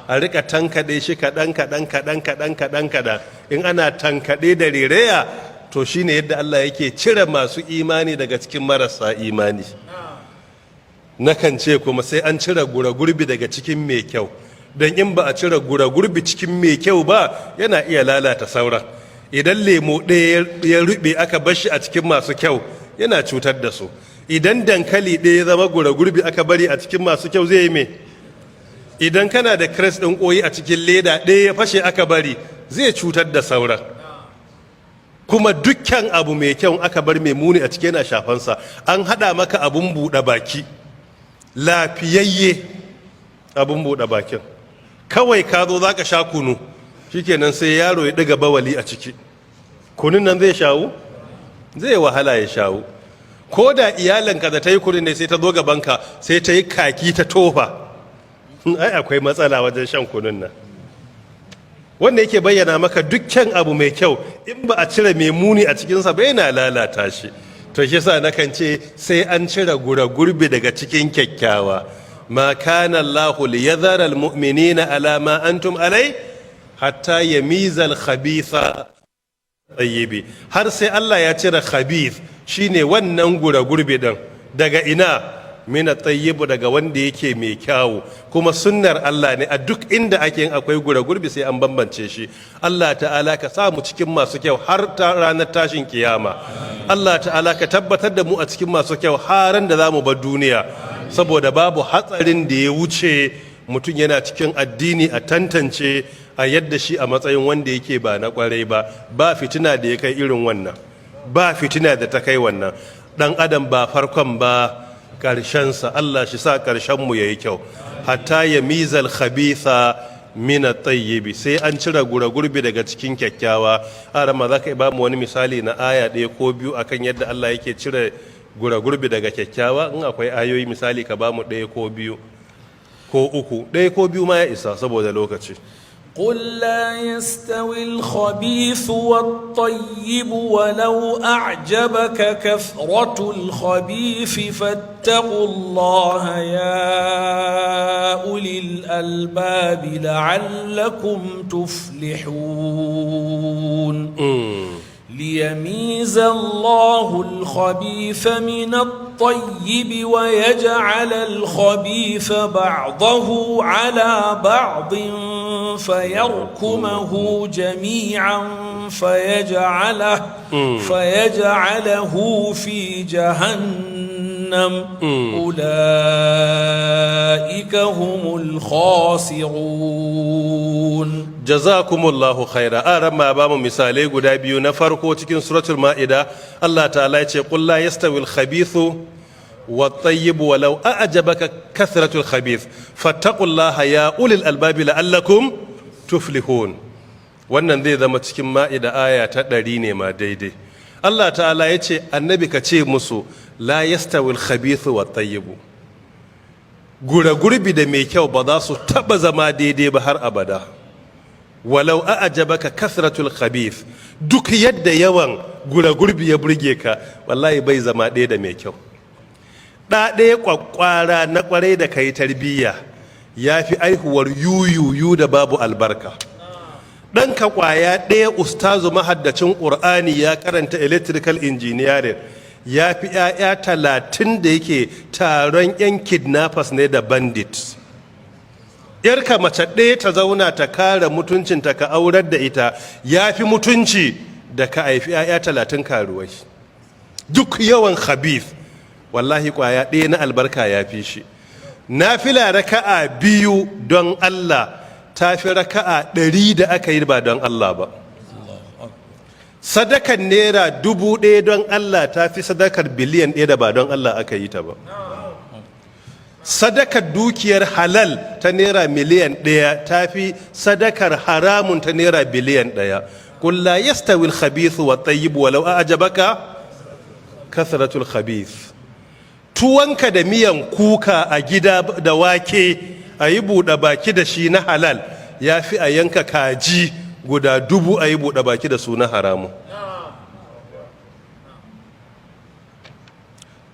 a rika tankaɗe shi kaɗan kaɗan kaɗan kaɗan kaɗan kaɗan. In ana tankaɗe da rereya, to shine yadda Allah yake cire masu imani daga cikin marasa imani. Nakan ce kuma sai an cire gura gurbi daga cikin mai kyau, don in ba a cire gura gurbi cikin mai kyau ba, yana iya lalata sauran. Idan lemo ɗaya ya rube aka bar shi a cikin masu kyau, yana cutar da su. Idan dankali ɗaya ya zama gura gurbi aka bari a cikin masu kyau, zai yi me? Idan kana da crate ɗin ƙoyi a cikin leda, ɗaya ya fashe aka bari, zai cutar da sauran. Kuma dukkan abu mai kyau aka bar mai muni a ciki, yana shafansa. An haɗa maka abun buɗe baki lafiyayye, abun buɗe bakin kawai ka zo za ka sha kunu, shikenan sai yaro ya ɗiga bawali a ciki. Kunun nan zai shawu? Zai wahala ya shawu. Ko da iyalinka da ta yi kunun ne, sai ta zo gabanka sai ta yi kaki ta tofa, ai akwai matsala wajen shan kunun nan. Wanda yake bayyana maka dukkan abu mai kyau, in ba a cire mai muni a cikinsa ba, yana lalata shi. To shi yasa nakan ce sai an cire gura gurbi daga cikin kyakkyawa. ما كان الله ليذر المؤمنين على ما أنتم عليه حتى يميز الخبيث الطيب. Har sai Allah ya cire khabith, shine wannan gura gurbi din, daga ina? من الطيب, daga wanda yake mai kyawu. Kuma sunnar Allah ne, a duk inda ake yin akwai gura gurbi, sai an bambance shi. Allah Ta'ala ka sa mu cikin masu kyau har ta ranar tashin kiyama. Allah Ta'ala ka tabbatar da mu a cikin masu kyau har da za mu bar duniya, saboda babu hatsarin da ya wuce mutum yana cikin addini a tantance a yadda shi a matsayin wanda yake ba na kwarai ba. Ba fitina da ya kai irin wannan, ba fitina da ta kai wannan. Dan adam ba farkon ba ƙarshensa. Allah shi sa ƙarshenmu ya yi kyau. حتى يميز الخبيث من الطيب, sai an cire gura gurbi daga cikin kyakkyawa. Arama, za ka ba mu wani misali na aya ɗaya ko biyu akan yadda Allah yake cire gura gurbi daga kyakkyawa? In akwai ayoyi, misali, ka ba mu ɗaya ko biyu ko uku. Ɗaya ko biyu ma ya isa saboda lokaci. قل لا يستوي الخبيث والطيب ولو أعجبك كثرة الخبيث فاتقوا الله يا أولي الألباب لعلكم تفلحون. ليميز الله الخبيث من الطيب ويجعل الخبيث بعضه على بعض فيركمه جميعا فيجعله في جهنم، أولئك هم الخاسرون. جزاكم الله خيرا. Aran ma ba mu misalai guda biyu. Na farko, cikin Suratul Ma'ida, Allah Ta'ala ya ce: قل لا يستوي الخبيث والطيب ولو أعجبك كثرة الخبيث فاتقوا الله يا أولي الألباب لعلكم تفلحون. Wannan zai zama cikin Ma'ida aya ta 100 ne ma daidai. Allah Ta'ala ya ce, annabi ka ce musu: لا يستوي الخبيث والطيب. Gura gurbi da mai kyau ba za su taba zama daidai ba har abada. ولو أعجبك كثرة الخبيث, duk yadda yawan gura gurbi ya burge ka, wallahi bai zama ɗaya da mai kyau. Ɗa ɗaya kwakwara na kwarai da kai tarbiyya ya fi aihuwar yuyuyu da babu albarka. Ɗanka ƙwaya ɗaya, ustazu mahaddacin ƙur'ani, ya karanta electrical engineering, ya fi 'ya'ya 30 da yake taron 'yan kidnappers ne da bandits. Yarka mace ɗaya ta zauna ta kare mutuncinta ka aurar da ita, ya fi mutunci da ka haifi 'ya'ya 30 karuwai. Duk yawan khabith, wallahi kwaya ɗaya na albarka ya fi shi. Nafila raka'a biyu don Allah ta fi raka'a 100 da aka yi ba don Allah ba. Sadakar ₦1,000 don Allah ta fi sadakar 1 biliyan da ba don Allah aka yi ta ba. Sadakar dukiyar halal ta ₦1 miliyan ta fi sadakar haramun ta ₦1 biliyan. قل لا يستوي الخبيث والطيب ولو أعجبك كثرة الخبيث. Tuwanka da miyan kuka a gida da wake a yi buɗe baki da shi na halal, ya fi a yanka kaji guda 1000 a yi buɗe baki da su na haramu.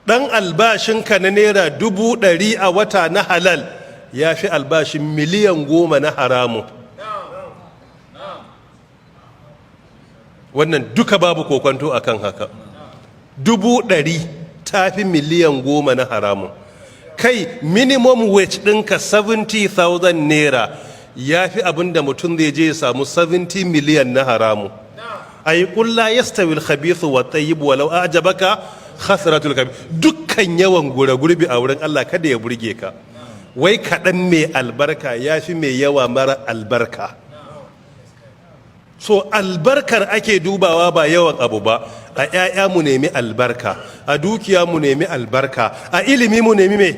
Ɗan albashinka na ₦100,000 a wata na halal ya fi albashin 10,000,000 na haramu. Wannan duka babu kokwanto akan haka. 100,000 ta fi 10,000,000 na haramun. Kai, minimum wage ɗinka 70,000 naira ya fi abin da mutum zai je ya samu 70 miliyan na haramu. Ai qul la yastawi al-khabithu wa tayyib walau a'jabaka khasratul khabith. Dukkan yawan gura gurbi a wurin Allah kada ya burge ka. Wai kaɗan mai albarka ya fi mai yawa mara albarka. So albarkar ake dubawa, ba yawan abu ba. A 'ya'ya mu nemi albarka, a dukiya mu nemi albarka, a ilimi mu nemi mai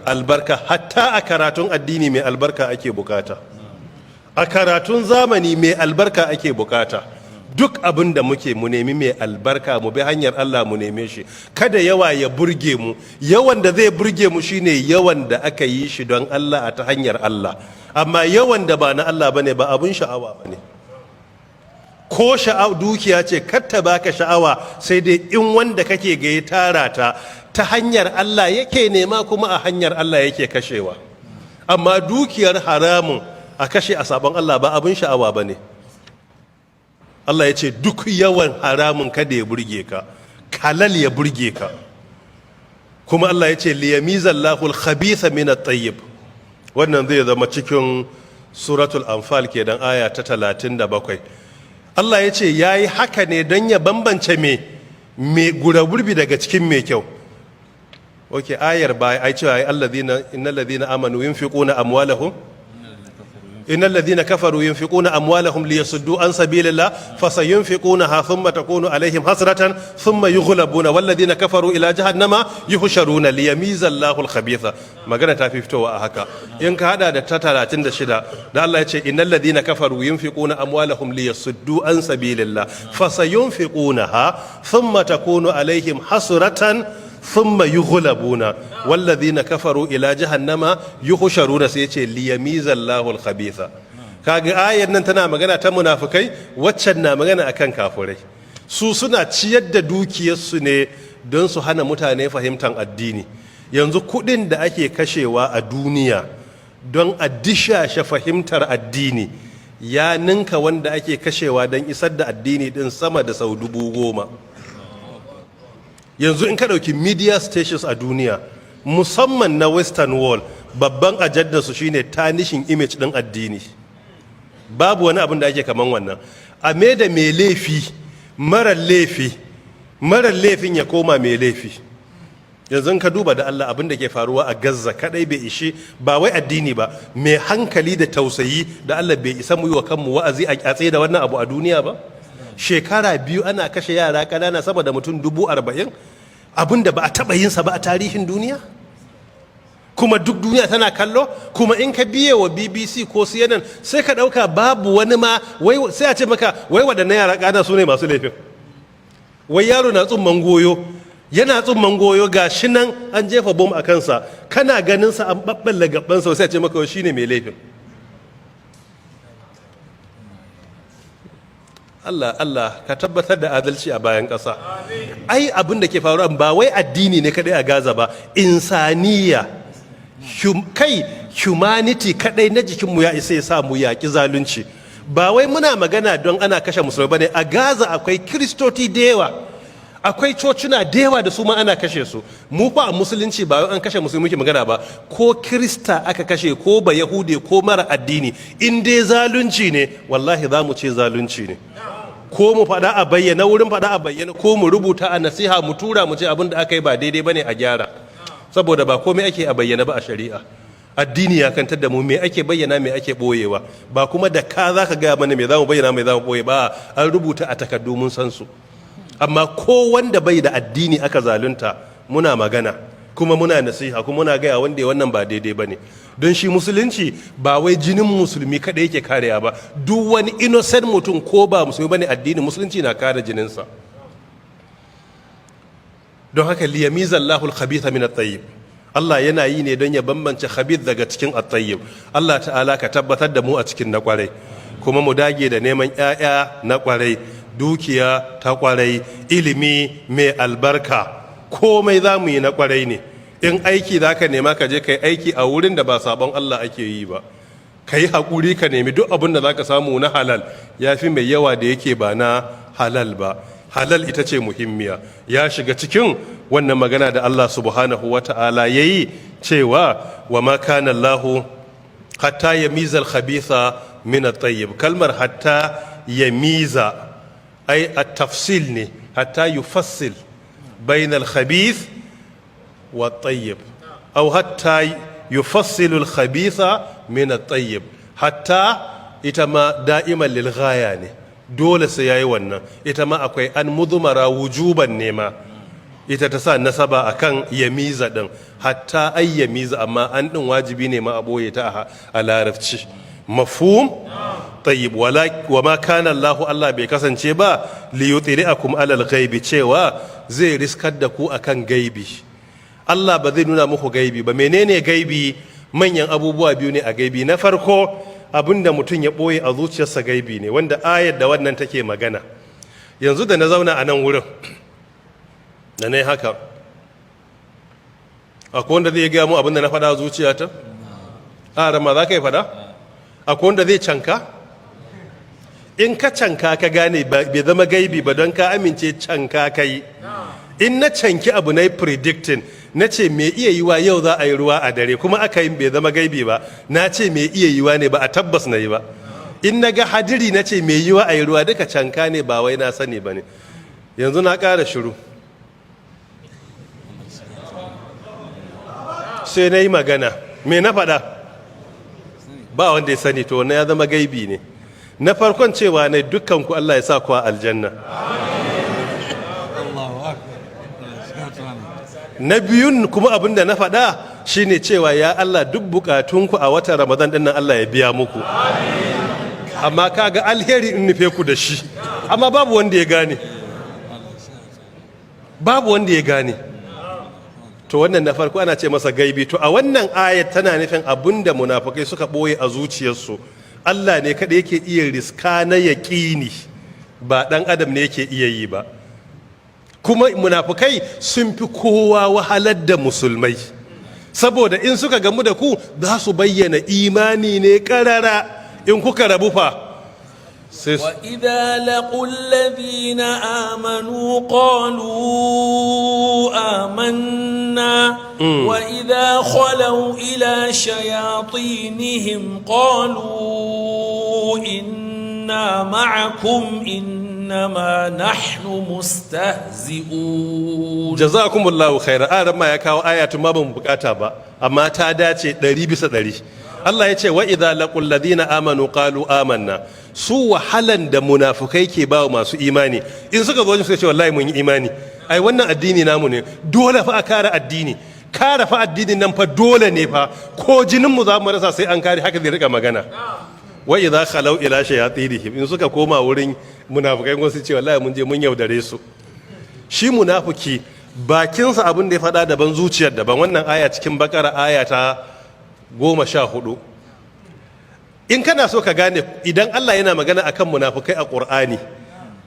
albarka, hatta a karatun addini mai albarka ake bukata, a karatun zamani mai albarka ake bukata. Duk abin da muke, mu nemi mai albarka, mu bi hanyar Allah, mu neme shi. Kada yawa ya burge mu. Yawan da zai burge mu shine yawan da aka yi shi don Allah, a ta hanyar Allah. Amma yawan da ba na Allah bane, ba abun sha'awa bane. Ko sha'awa dukiya ce, katta baka sha'awa, sai dai in wanda kake ga ya tara ta ta hanyar Allah yake nema, kuma a hanyar Allah yake kashewa. Amma dukiyar haramun a kashe a sabon Allah ba abun sha'awa bane. Allah ya ce duk yawan haramun kada ya burge ka, halal ya burge ka. Kuma Allah ya ce liyamizallahu al-khabitha min at-tayyib. Wannan zai zama cikin Suratul Anfal kenan, aya ta 37. Allah ya ce yayi haka ne don ya bambance me gurbi daga cikin mai kyau. Ok, ayar ba ai cewa ai alladhina innal ladhina amanu yunfiquna amwalahum, innal ladhina kafaru yunfiquna amwalahum liyasuddu an sabilillah, fasayunfiqunaha thumma takunu alaihim hasratan thumma yughlabuna, wal ladhina kafaru ila jahannama yuhsharuna, liyamiza Allahu al-khabitha. Magana ta fi fitowa a haka in ka hada da ta 36 da Allah ya ce innal ladhina kafaru yunfiquna amwalahum liyasuddu an sabilillah, fasayunfiqunaha thumma takunu alaihim hasratan thumma yughlabuna, walladhina kafaru ila jahannama yuhsharuna. Sai yace liyamiza Allahu al-khabitha. Kaga ayar nan tana magana ta munafikai, waccan na magana akan kafurai. Su suna ciyar da dukiyarsu ne don su hana mutane fahimtar addini. Yanzu kudin da ake kashewa a duniya don a dishashe fahimtar addini ya ninka wanda ake kashewa don isar da addini din sama da sau 10,000. Yanzu in ka ɗauki media stations a duniya, musamman na Western world, babban ajandarsu shine tarnishing image ɗin addini. Babu wani abin da ake kaman wannan. A da mai laifi marar laifi, marar laifin ya koma mai laifi. Yanzu ka duba da Allah, abin da ke faruwa a Gaza kadai bai ishe ba wai addini ba, mai hankali da tausayi da Allah bai isa mu yi wa kanmu wa'azi a tsaye da wannan abu a duniya ba? Shekara 2 ana kashe yara ƙanana sama da mutum 40,000, abin da ba a taɓa yinsa ba a tarihin duniya, kuma duk duniya tana kallo. Kuma in ka biye wa BBC ko CNN, sai ka ɗauka babu wani ma. Wai sai a ce maka wai waɗannan yara ƙana su ne masu laifin. Wai yaro na tsumman goyo, yana tsumman goyo, ga shi nan an jefa bom a kansa, kana ganin sa an ɓaɓɓalla gabansa, sai a ce maka shi ne mai laifin. Allah, Allah ka tabbatar da adalci a bayan ƙasa. Ai abin da ke faruwa ba wai addini ne kadai a Gaza ba, insaniya, kai, humanity kadai na jikinmu ya isa ya sa mu yaƙi zalunci. Ba wai muna magana don ana kashe musulmai bane. A Gaza akwai Kiristoti da yawa, akwai cocina da yawa da su ma ana kashe su. Mu fa a Musulunci ba wai an kashe musulmi muke magana ba. Ko Kirista aka kashe, ko ba Yahude, ko mara addini, in dai zalunci ne, wallahi za mu ce zalunci ne. Ko mu faɗa a bayyana, wurin faɗa a bayyana, ko mu rubuta a nasiha mu tura, mu ce abin da aka yi ba daidai bane, a gyara. Saboda ba komai ake a bayyana ba a shari'a. Addini ya kantar da mu me ake bayyana, me ake boyewa. Ba kuma da ka za ka gaya mana me za mu bayyana, me za mu boye ba. An rubuta a takardu, mun san su. Amma ko wanda bai da addini aka zalunta, muna magana, kuma muna nasiha, kuma muna gaya wanda ya wannan ba daidai ba ne. Don shi Musulunci ba wai jinin Musulmi kaɗai yake karewa ba. Duk wani innocent mutum, ko ba Musulmi ba ne, addinin Musulunci na kare jininsa. Don haka liyamiza Allahul khabitha min at-tayyib. Allah yana yi ne don ya bambance khabith daga cikin at-tayyib. Allah ta'ala ka tabbatar da mu a cikin na kwarai, kuma mu dage da neman 'ya'ya na kwarai, dukiya ta kwarai, ilimi mai albarka. Komai za mu yi na kwarai ne. In aiki za ka nema, ka je ka yi aiki a wurin da ba sabon Allah ake yi ba. Ka yi haƙuri, ka nemi duk abin da za ka samu na halal, ya fi mai yawa da yake ba na halal ba. Halal ita ce muhimmiya. Ya shiga cikin wannan magana da Allah subhanahu wa ta'ala ya yi cewa wa ma kana Allahu hatta yamiza al-khabitha min at-tayyib. Kalmar hatta yamiza ai at-tafsil ne, hatta yufassil bain al-khabith wa at-tayyib, aw hatta yufassilu al-khabitha min at-tayyib. Hatta ita ma da'iman lil ghaya ne, dole sai yayi wannan. Ita ma akwai an mudmara wujuban nema, ita ta sa nasaba akan yamiza din, hatta ay yamiza, amma an din wajibi ne ma a boye ta a Larabci. Mafhum? Tayyib. Wala wa ma kana Allah, Allah bai kasance ba, li yutli'akum alal ghaibi, cewa zai riskar da ku akan gaibi. Allah ba zai nuna muku gaibi ba. Menene gaibi? Manyan abubuwa biyu ne a gaibi. Na farko, abinda mutum ya ɓoye a zuciyarsa gaibi ne, wanda ayar da wannan take magana. Yanzu da na zauna a nan wurin da na yi haka, akwai wanda zai gaya mu abinda na faɗa a zuciyata? A rama za ka yi faɗa? Akwai wanda zai canka? In ka canka ka gane, bai zama gaibi ba, don ka amince canka ka yi. In na canki abu na yi predicting, na ce mai iya yiwa yau za a yi ruwa a dare, kuma aka yi, bai zama gaibi ba. Na ce mai iya yiwa ne, ba a tabbas na yi ba. In na ga hadiri na ce mai yiwa a yi ruwa, duka canka ne, ba wai na sani ba ne. Yanzu na ƙara shiru sai na yi magana, me na faɗa ba wanda ya sani. To, wannan ya zama gaibi ne. Na farkon cewa ne dukkan ku Allah ya sa ku a aljanna. Allahu akbar. Na biyun kuma, abin da na faɗa shine cewa ya Allah, duk bukatunku a watan Ramadan ɗin nan Allah ya biya muku. Amma kaga alheri in nufe ku da shi, amma babu wanda ya gane, babu wanda ya gane. To, wannan na farko ana ce masa gaibi. To, a wannan ayat tana nufin abinda munafukai suka ɓoye a zuciyarsu, Allah ne kaɗai yake iya riska na yaƙini, ba ɗan adam ne yake iya yi ba. Kuma munafukai sun fi kowa wahalar da musulmai, saboda in suka gamu da ku za su bayyana imani ne karara, in kuka rabu fa sai وإذا لقوا الذين آمنوا قالوا آمنا، وإذا خلوا إلى شياطينهم قالوا إنا معكم إنما نحن مستهزئون. Jazakumullahu khaira. Aran ma ya kawo ayatun ma ban bukata ba, amma ta dace 100%. Allah ya ce wa idza laqul ladina amanu qalu amanna. Su wahalan da munafukai ke ba wa masu imani, in suka zo suka ce wallahi mun yi imani, ai wannan addini namu ne, dole fa a kare addini, kare fa addinin nan fa dole ne fa, ko jinin mu za mu rasa sai an kare, haka zai rika magana. Wa idza khalau ila shayatinihim, in suka koma wurin munafukai kun su ce wallahi mun je mun yaudare su. Shi munafuki bakinsa abin da ya faɗa daban, zuciyar daban. Wannan aya cikin Bakara, aya ta 14. In kana so ka gane idan Allah yana magana akan munafukai a Ƙur'ani,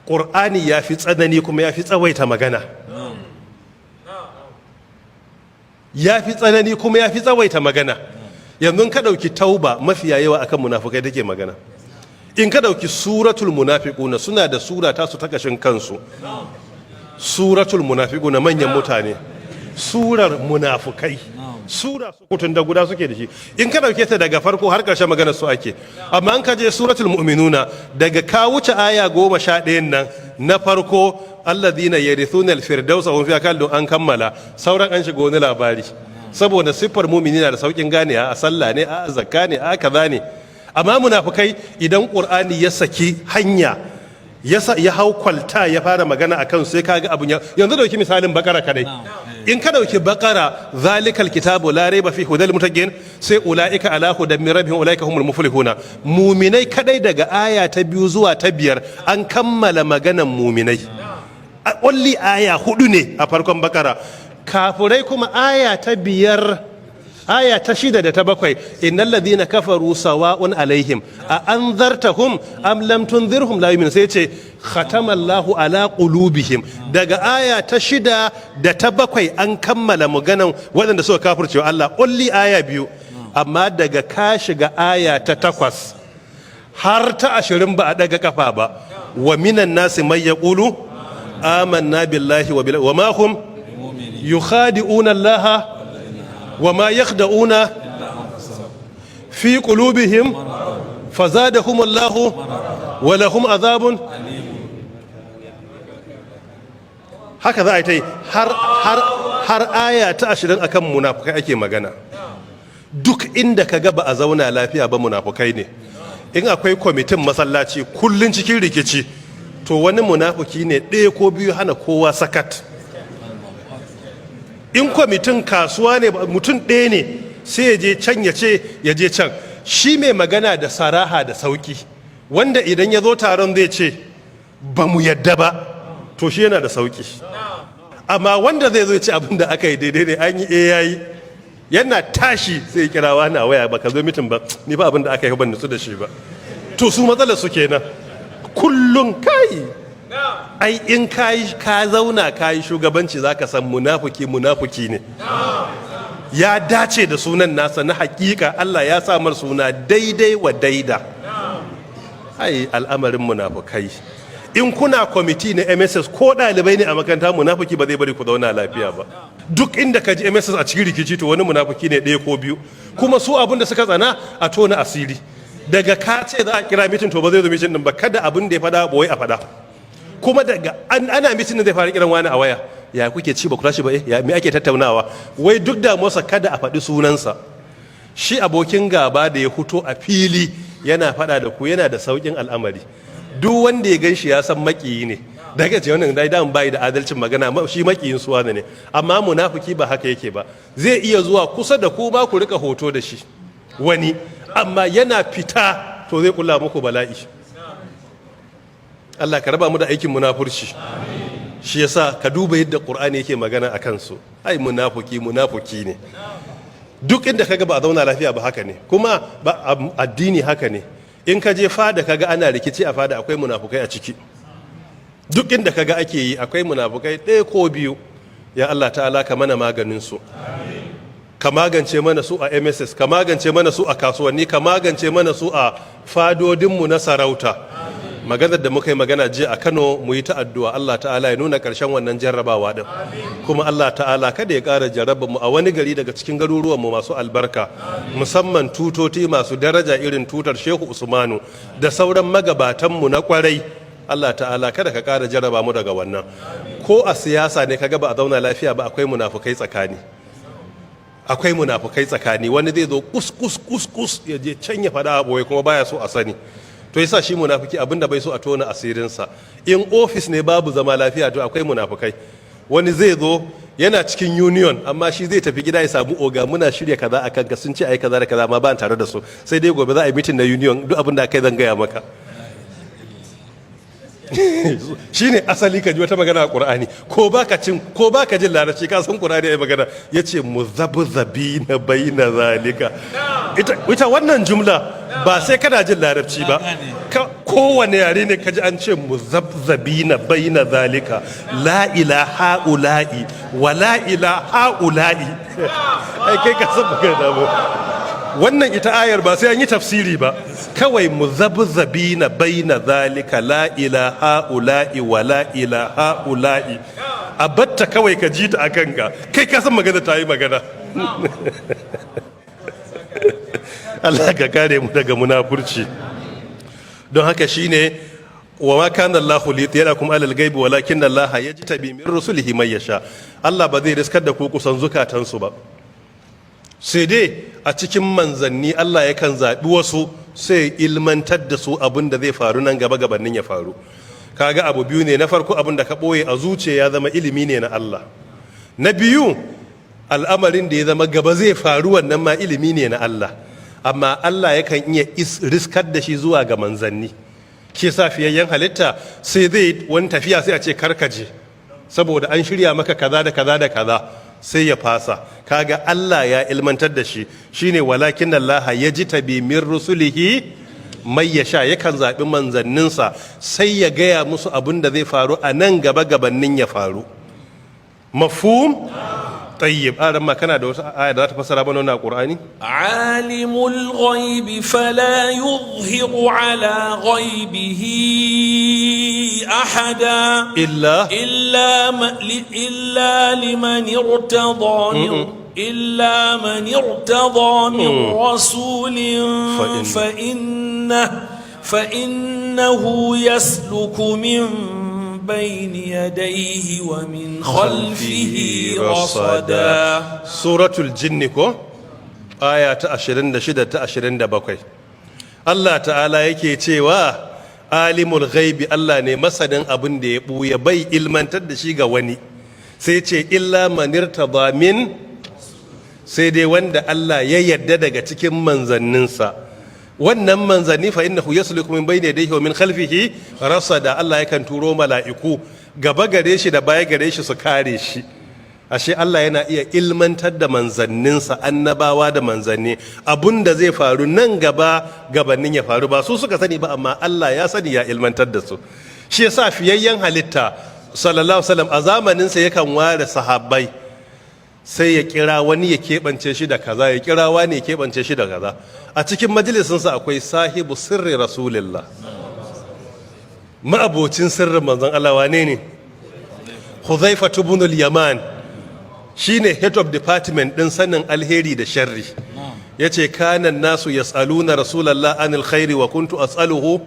Ƙur'ani ya fi tsanani kuma ya fi tsawaita magana, ya fi tsanani kuma ya fi tsawaita magana. Yanzu ka ɗauki Tauba, mafiya yawa akan munafukai take magana. In ka ɗauki Suratul Munafiquna, suna da sura ta su ta kashin kansu, Suratul Munafiquna, manyan mutane, surar munafukai, sura sukutun da guda suke da shi. In ka dauke ta daga farko har ƙarshen maganar su ake. Amma in ka je Suratul Mu'minuna, daga ka wuce aya 11 nan na farko, alladhina yarithuna al-firdausa hum fiha khalidun, an kammala sauran, an shiga wani labari, saboda siffar mumini na da saukin gane, a sallah ne, a zakka ne, a kaza ne. Amma munafukai, idan Qur'ani ya saki hanya, ya hau kwalta ya fara magana a kan sai kaga abun ya. Yanzu dauki misalin Bakara kadai. In ka dauki Bakara, zalikal kitabu la raiba fi hudal muttaqin, sai ulaika ala hudan min rabbihim, ulaika humul muflihuna. Muminai kadai daga aya ta 2 zuwa ta 5 an kammala maganan muminai. Only aya hudu ne a farkon Bakara. Kafurai kuma aya ta 5, aya ta 6 da ta 7, إن الذين كفروا سواء عليهم أأنذرتهم أم لم تنذرهم لا يؤمنون. Sai ce ختم الله على قلوبهم. Daga aya ta 6 da ta 7 an kammala maganan waɗanda suka kafircewa Allah, only aya 2. Amma daga ka shiga aya ta 8 har ta 20 ba a daga kafa ba. ومن الناس من يقول آمنا بالله وما هم يخادعون الله وما يخدعون في قلوبهم فزادهم الله ولهم عذاب. Haka za a yi ta yi har aya ta 20 akan munafukai ake magana. Duk inda ka ga ba a zauna lafiya ba, munafukai ne. In akwai kwamitin masallaci kullun cikin rikici, to wani munafuki ne ɗaya ko biyu hana kowa sakat. In kwamitin kasuwa ne, mutum ɗaya ne sai ya je can, ya ce ya je can. Shi mai magana da saraha da sauki, wanda idan ya zo taron zai ce ba mu yadda ba, to shi yana da sauki. Amma wanda zai zo ce abin da aka yi daidai ne, an yi e yayi, yana tashi sai kira wani a waya, "Ba ka zo meeting ba, ni ba abin da aka yi ban nutsu da shi ba." To su matsalar su kenan kullum. Kai, ai in kai ka zauna ka yi shugabanci, zaka san munafuki munafuki ne. Ya dace da sunan nasa na hakika, Allah ya sa mar suna daidai wa daida. Ai al'amarin munafukai, in kuna kwamiti na MSS ko ɗalibai ne a makaranta, munafuki ba zai bari ku zauna lafiya ba. Duk inda ka ji MSS a cikin rikici, to wani munafuki ne ɗaya ko biyu. Kuma su abin da suka tsana, a tona asiri. Daga ka ce za a kira meeting, to ba zai zo meeting din ba, kada abin da ya faɗa boye a faɗa. Kuma daga ana meeting din zai fara kiran wani a waya, "Ya kuke ci? Ba ku tashi ba? Eh, ya me ake tattaunawa?" Wai duk da masa kada a faɗi sunansa. Shi abokin gaba da ya fito a fili yana faɗa da ku yana da sauƙin al'amari. Duk wanda ya gan shi ya san makiyi ne. Daga ce wannan dai dan bai da adalcin magana, shi makiyin suwa ne. Amma munafiki ba haka yake ba. Zai iya zuwa kusa da ku ba ku rika hoto da shi wani, amma yana fita to zai kula muku bala'i. Allah ka raba mu da aikin munafurci. Shi yasa ka duba yadda Qur'ani yake magana a kansu. Ai munafuki munafuki ne. Duk inda kaga ba a zauna lafiya ba, haka ne. Kuma ba addini haka ne. In ka je fada kaga ana rikici a fada, akwai munafukai a ciki. Duk inda kaga ake yi, akwai munafukai ɗaya ko biyu. Ya Allah ta'ala, ka mana maganin su. Ka magance mana su a MSS, ka magance mana su a kasuwanni, ka magance mana su a fadodinmu na sarauta. Maganar da muka yi magana jiya a Kano, mu yi ta addu'a Allah ta'ala ya nuna ƙarshen wannan jarrabawa din. Kuma Allah ta'ala kada ya ƙara jarraba mu a wani gari daga cikin garuruwanmu masu albarka, musamman tutoti masu daraja irin tutar Shehu Usmanu da sauran magabatanmu na kwarai. Allah ta'ala kada ka ƙara jarraba mu daga wannan. Ko a siyasa ne kaga ba a zauna lafiya ba, akwai munafukai tsakani, akwai munafukai tsakani. Wani zai zo kus kus kus kus ya je can ya faɗa a ɓoye, kuma baya so a sani. To yasa shi munafiki abinda bai so a tona asirinsa. In ofis ne babu zama lafiya, to akwai munafukai. Wani zai zo yana cikin union, amma shi zai tafi gida ya samu oga, "Muna shirya kaza a kanka, sun ce ai kaza da kaza, amma ba tare da su. Sai dai gobe za a yi meeting na union, duk abin da kai zan gaya maka." Shine asali ka ji wata magana a Qur'ani, ko baka cin ko baka jin Larabci, ka san Qur'ani yayi magana, yace مذبذبين بين ذلك. Ita wannan jumla ba sai kana jin Larabci ba, kowane yare ne kaji an ce مذبذبين بين ذلك لا إلى هؤلاء ولا إلى هؤلاء, ai kai ka san magana ba. Wannan ita ayar ba sai an yi tafsiri ba, kawai مذبذبين بين ذلك لا إلى هؤلاء ولا إلى هؤلاء. A batta kawai ka ji ta a kanka, kai ka san magana ta yi magana. Allah ka kare mu daga munafurci. Don haka shine وما كان الله ليطلعكم على الغيب ولكن الله يجتبي من رسله من يشاء. Allah ba zai riskar da ku kusan zukatansu ba, sai dai a cikin manzanni Allah yakan zaɓi wasu sai ilmantar da su abin da zai faru nan gaba gabanin ya faru. Kaga abu biyu ne. Na farko, abin da ka ɓoye a zuciya ya zama ilimi ne na Allah. Na biyu, al'amarin da ya zama gaba zai faru, wannan ma ilimi ne na Allah, amma Allah yakan iya riskar da shi zuwa ga manzanni. Ke sa fiyayyen halitta sai zai wani tafiya, sai a ce karkaje saboda an shirya maka kaza da kaza da kaza. Sai ya fasa. Kaga Allah ya ilmantar da shi. Shine ولكن الله يجتبي من رسله من يشاء. Yakan zaɓi manzanninsa, sai ya gaya musu abin da zai faru a nan gaba gabannin ya faru. مفهوم؟ طيب، aran kana da wata aya da za ta fassara mana wannan Qur'ani? عالم الغيب فلا يظهر على غيبه أحدا إلا إلا لمن ارتضى من إلا من ارتضى من رسول فإنه يسلك من بين يديه ومن خلفه رصدا. Suratul Jinni ko, aya ta 26 ta 27, Allah ta'ala yake cewa عالم الغيب, Allah ne masanin abin da ya buya, bai ilmantar da shi ga wani. Sai ce إلا من ارتضى من, sai dai wanda Allah ya yarda daga cikin manzanninsa. Wannan manzanni فإنه يسلك من بين يديه ومن خلفه رصدا. Allah yakan turo mala'iku gaba gare shi da baya gare shi su kare shi. Ashe Allah yana iya ilmantar da manzanninsa, annabawa da manzanni, abun da zai faru nan gaba gabanin ya faru. Ba su suka sani ba, amma Allah ya sani, ya ilmantar da su. Shi yasa fiyayyen halitta صلى الله عليه وسلم a zamaninsa yakan ware sahabbai, sai ya kira wani ya keɓance shi da kaza, ya kira wani ya keɓance shi da kaza. A cikin majalisinsa akwai صاحب سر رسول الله, ma'abocin sirrin manzon Allah. Wane ne? Huzaifa ibn al-Yaman, shine head of department din sanin alheri da sharri. Yace كان الناس يسألون رسول الله عن الخير وكنت أسأله.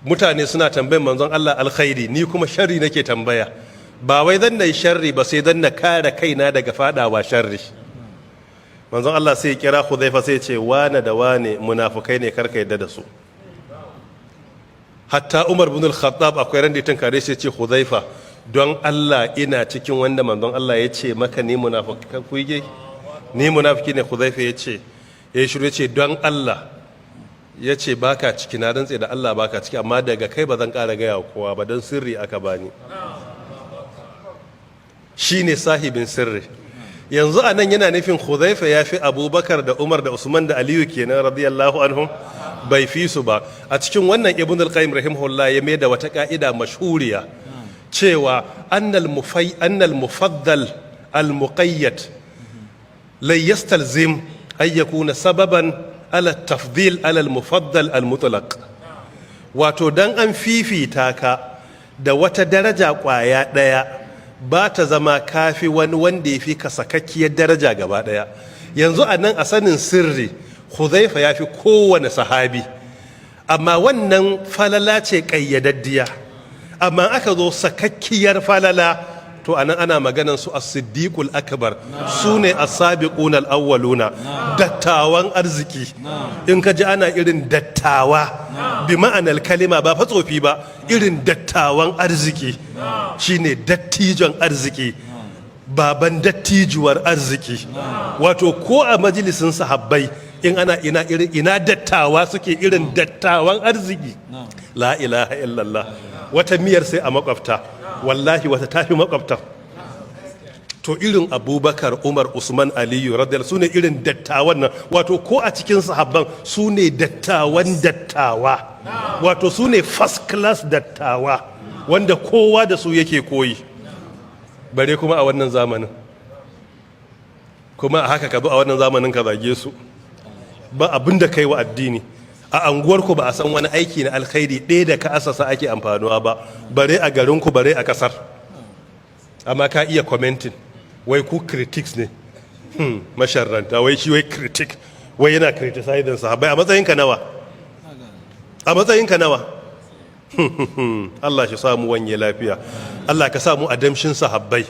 Mutane suna tambayan manzon Allah alkhairi, ni kuma sharri nake tambaya. Ba wai zan na yi sharri ba, sai dan na kare kaina daga fadawa sharri. Manzon Allah sai ya kira Huzaifa, sai ya ce wane da wane munafukai ne, karka yadda da su. Hatta Umar bin al-Khattab akwai ran da ya tunkare shi, ya ce, "Huzaifa, don Allah ina cikin wanda manzon Allah ya ce maka ni munafiki kuige ni munafiki ne?" Huzaifa ya ce, ya shiru, ya ce, "Don Allah." Ya ce, "Baka ciki, na rantse da Allah baka ciki, amma daga kai ba zan ƙara gaya wa kowa ba, don sirri aka bani." Shine sahibin sirri. Yanzu a nan yana nufin Huzaifa ya fi Abubakar da Umar da Usman da Aliyu kenan رضي الله عنهم? Bai fi su ba. A cikin wannan Ibn al-Qayyim رحمه الله ya mai da wata ka'ida mashhuriya cewa أن المفضل المقيد لا يستلزم أن يكون سببا على التفضيل على المفضل المطلق. Wato dan an fifita ka da wata daraja kwaya daya, ba ta zama kafi wani wanda ya fi ka sakakkiyar daraja gaba daya. Yanzu a nan a sanin sirri, Huzaifa ya fi kowane sahabi, amma wannan falala ce ƙayyadaddiya. Amma aka zo sakakkiyar falala, to anan ana maganan su as-Siddiqul Akbar, su ne as-sabiquna al-awwaluna, dattawan arziki. In ka ji ana irin dattawa بمعنى الكلمة, ba fa tsofi ba, irin dattawan arziki, shine dattijon arziki, baban dattijuwar arziki. Wato ko a majalisin sahabbai in ana ina irin ina dattawa suke, irin dattawan arziki, لا إله إلا الله, wata miyar sai a makwabta, wallahi wata tafi makwabta. To irin Abubakar, Umar, Usman, Aliyu radiyallahu, su ne irin dattawan nan. Wato ko a cikin sahabban su ne dattawan dattawa, wato su ne first class dattawa wanda kowa da su yake koyi. Bare kuma a wannan zamanin, kuma a haka ka zo a wannan zamanin ka zage su, ba abin da kai wa addini. A anguwarku ba a san wani aiki na alkhairi ɗaya da ka asasa ake amfanuwa ba, bare a garinku, bare a ƙasar. Amma ka iya commenting, wai ku critics ne, masharranta. Wai shi wai critic, wai yana criticizing sahabbai. A matsayinka nawa? A matsayinka nawa? Allah shi samu wanye lafiya. Allah ka samu a damshin sahabbai.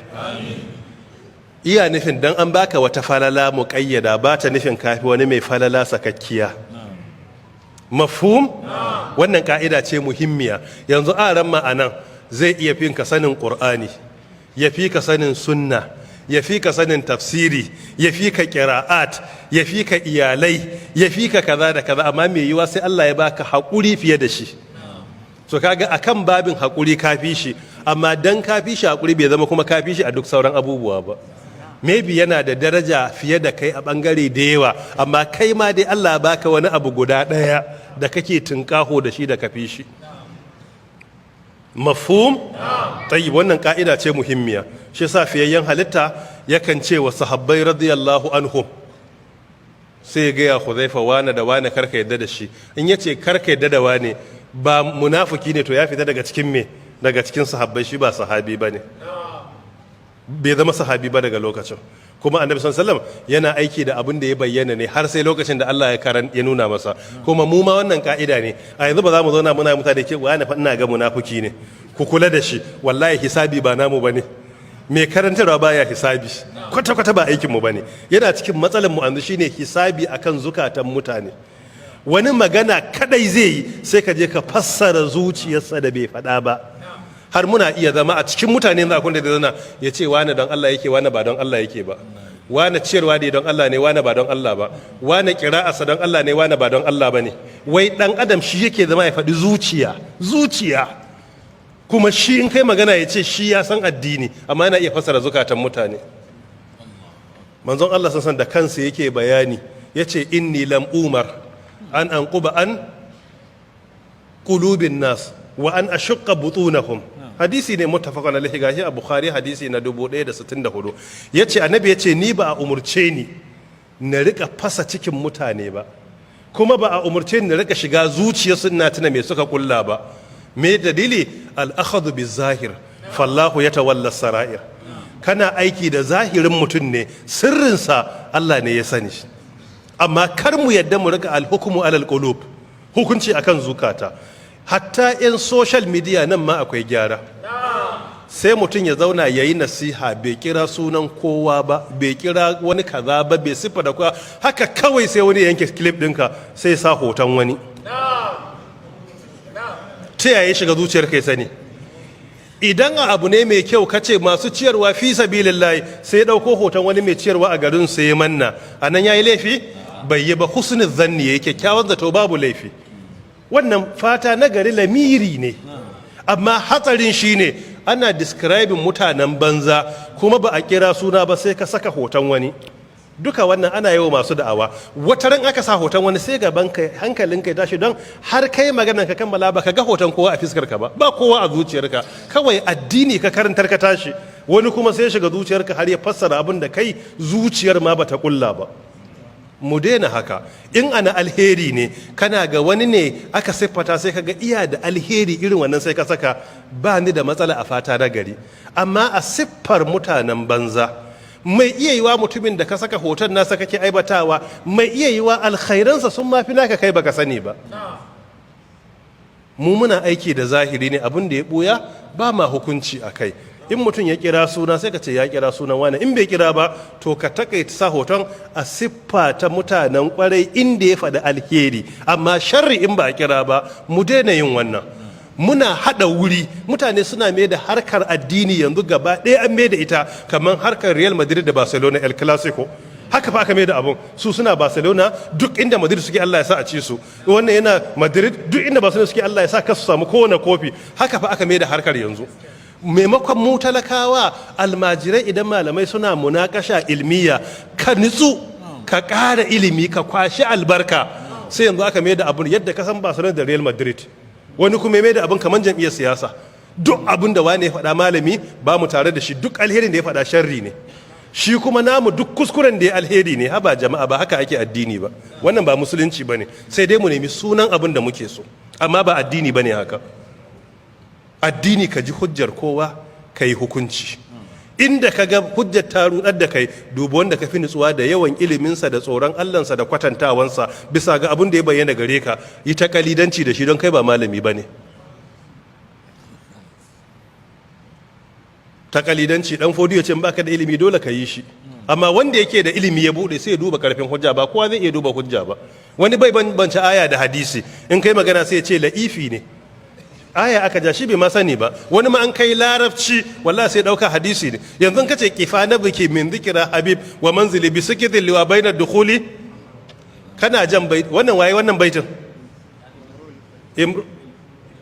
Iya nufin dan an baka wata falala muƙayyada, ba ta nufin kafi wani mai falala sakakkiya. مفهوم? Wannan ka'ida ce muhimmiya. Yanzu a ran ma'anan zai iya fin ka sanin Qur'ani, ya fi ka sanin sunna, ya fi ka sanin tafsiri, ya fi ka ƙira'at, ya fi ka iyalai, ya fi ka kaza da kaza, amma mai yiwa sai Allah ya baka haƙuri fiye da shi. So kaga akan babin haƙuri ka fi shi, Amma dan ka fi shi hakuri bai zama kuma ka fi shi a duk sauran abubuwa ba. Maybe yana da daraja fiye da kai a bangare da yawa, amma kai ma dai Allah baka wani abu guda ɗaya da kake tunkaho da shi da ka fi shi. Mafhum? Tayyib. Wannan ka'ida ce muhimmiya. Shi yasa fiyayyen halitta yakan ce wa sahabbai radiyallahu anhum, sai ya gaya Huzaifa, wane da wane karka yadda da shi. In yace karka yadda da wane, ba munafiki ne, to ya fita daga cikin me? Daga cikin sahabbai. Shi ba sahabi bane, bai zama sahabi ba daga lokacin. Kuma Annabi sallallahu alaihi wasallam yana aiki da abin da ya bayyana ne har sai lokacin da Allah ya karan ya nuna masa. Kuma mu ma wannan ka'ida ne. A yanzu ba za mu zauna muna mutane ke wani fa ina ga munafiki ne, ku kula da shi. Wallahi hisabi ba namu bane. Mai karantarwa baya hisabi kwata kwata, ba aikin mu bane. Yana cikin matsalar mu yanzu shine hisabi akan zukatan mutane. Wani magana kadai zai yi, sai ka je ka fassara zuciyarsa da bai faɗa ba. Har muna iya zama a cikin mutane za da zana ya ce wane don Allah yake, wane ba don Allah yake ba, wane ciyarwa ne don Allah ne, wane ba don Allah ba, wane kira'arsa don Allah ne, wane ba don Allah ba ne. Wai dan adam shi yake zama ya faɗi zuciya, zuciya. Kuma shi in kai magana ya ce shi ya san addini, amma yana iya fassara zukatan mutane. Manzon Allah san da kansa yake bayani, ya ce inni lam umar an anquba an qulubin nas wa an ashqa butunahum. Hadisi ne muttafaqun alaihi, gashi a Bukhari hadisi na 1064. Yace Annabi yace ni ba a umurce ni na rika fasa cikin mutane ba, kuma ba a umurce ni na rika shiga zuciyarsu ina tuna me suka kulla ba. Me dalili? Al-akhadhu bizahir, fallahu yatawalla sarair. Kana aiki da zahirin mutum ne, sirrinsa Allah ne ya sani. Amma kar mu yadda mu rika alhukumu alal qulub, hukunci akan zukata. Hatta in social media nan ma akwai gyara. Sai mutum ya zauna ya yi nasiha, bai kira sunan kowa ba, bai kira wani kaza ba, bai siffa da kowa. Haka kawai sai wani yanke clip ɗinka, sai sa hoton wani. Ta yaya shiga zuciyar kai sani? Idan a abu ne mai kyau kace masu ciyarwa fi sabilillahi, sai ya dauko hoton wani mai ciyarwa a garin sai ya manna, a nan yayi laifi? Bai yi ba. Husnul zanni yake, kyakkyawan zato, babu laifi. Wannan fata na gari lamiri ne. Amma hatsarin shine ana describing mutanen banza kuma ba a kira suna ba, sai ka saka hoton wani. Duka wannan ana yi wa masu da'awa. Wata ran aka sa hoton wani, sai gaban kai hankalin kai tashi, don har kai maganar ka kammala ba ka ga hoton kowa a fiskar ka ba, ba kowa a zuciyarka. Kawai addini ka karantar ka tashi. Wani kuma sai shiga zuciyarka har ya fassara abin da kai zuciyar ma bata kulla ba. Mu daina haka. In ana alheri ne, kana ga wani ne aka siffata, sai kaga iya da alheri irin wannan, sai ka saka, ba ni da matsala a fata na gari. Amma a siffar mutanen banza, mai iya yiwa mutumin da ka saka hoton nasa kake aibatawa, mai iya yiwa alkhairansa sun mafi naka, kai baka sani ba. Mu muna aiki da zahiri ne, abin da ya buya ba ma hukunci a kai. In mutum ya kira suna, sai ka ce ya kira sunan wani. In bai kira ba, to ka takaita sa hoton a siffa ta mutanen kwarai inda ya faɗi alheri. Amma sharri in ba a kira ba, mu daina yin wannan. Muna haɗa wuri, mutane suna mai da harkar addini yanzu gaba ɗaya an mai da ita kamar harkar Real Madrid da Barcelona, El Clasico. Haka fa aka mai da abun. Su suna Barcelona, duk inda Madrid suke Allah ya sa a ci su. Wannan yana Madrid, duk inda Barcelona suke Allah ya sa kasu samu kowane kofi. Haka fa aka mai da harkar yanzu. Maimakon mu talakawa almajirai, idan malamai suna munakasha ilmiya, ka nutsu, ka ƙara ilimi, ka kwashi albarka, sai yanzu aka mai da abun yadda ka san Barcelona da Real Madrid. Wani kuma mai da abun kamar jam'iyyar siyasa. Duk abun da wani ya faɗa malami ba mu tare da shi, duk alherin da ya faɗa sharri ne. Shi kuma namu duk kuskuren da ya alheri ne. Haba jama'a, ba haka ake addini ba. Wannan ba musulunci ba ne. Sai dai mu nemi sunan abin da muke so, amma ba addini ba ne haka. Addini ka ji hujjar kowa, ka yi hukunci. Inda ka ga hujjar ta rudar da kai, dubi wanda ka fi nutsuwa da yawan iliminsa da tsoron Allansa da kwatantawansa bisa ga abin da ya bayyana gare ka, yi ta kalidanci da shi, don kai ba malami ba ne. Takalidanci dan Fodiyo ce baka da ilimi dole ka yi shi. Amma wanda yake da ilimi ya bude, sai ya duba karfin hujja. Ba kowa zai iya duba hujja ba. Wani bai bambance aya da hadisi. In kai magana sai ya ce la'ifi ne, aya aka ja, shi bai ma sani ba. Wani ma an kai larabci, wallahi sai dauka hadisi ne. Yanzu ka ce kifa na biki min zikira habib wa manzili bi sikitin liwa bainar dukhuli, kana jan bait wannan waye wannan baitin?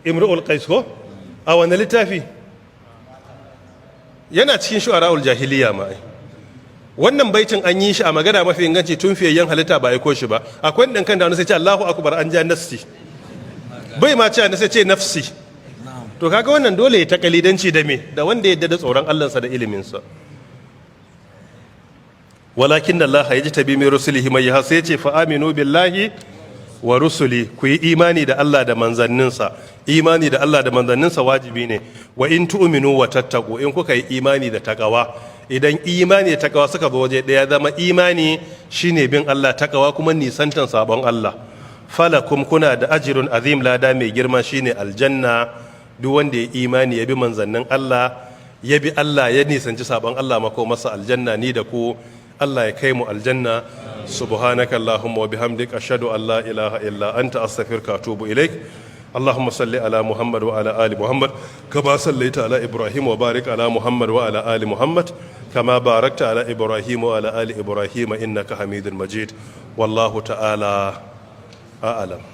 Imru'ul Qais ko? A wani littafi? Yana cikin shu'ara'ul jahiliya ma ai. Wannan baitin an yi shi a magana mafi inganci tun fiyayyen halitta ba aiko shi ba. Akwai ɗan kan da wani sai ce Allahu akbar, an ja nafsi, bai ma ce sai ce nafsi. To kaga wannan dole ya takalidanci da me? Da wanda ya da tsoron Allahnsa da iliminsa. Walakin Allah yajtabi min rusulihi man yasha. Sai ce fa aminu billahi wa rusuli, ku yi imani da Allah da manzanninsa. Imani da Allah da manzanninsa wajibi ne. Wa in tu'minu wa tattaqu, in kuka yi imani da takawa. Idan imani da takawa suka zo waje daya, zama imani shine bin Allah, takawa kuma nisantan sabon Allah. Falakum, kuna da ajrun azim, lada mai girma, shine aljanna. Duk wanda ya imani, ya bi manzannin Allah, ya bi Allah, ya nisanci sabon Allah, mako masa aljanna. Ni da ku, Allah ya kai mu aljanna. Subhanaka allahumma wa bihamdik, ashhadu an la ilaha illa anta, astaghfiruka wa atubu ilaik. اللهم صل على محمد وعلى ال محمد كما صليت على ابراهيم، وبارك على محمد وعلى ال محمد كما باركت على ابراهيم وعلى ال ابراهيم انك حميد مجيد. والله تعالى اعلم.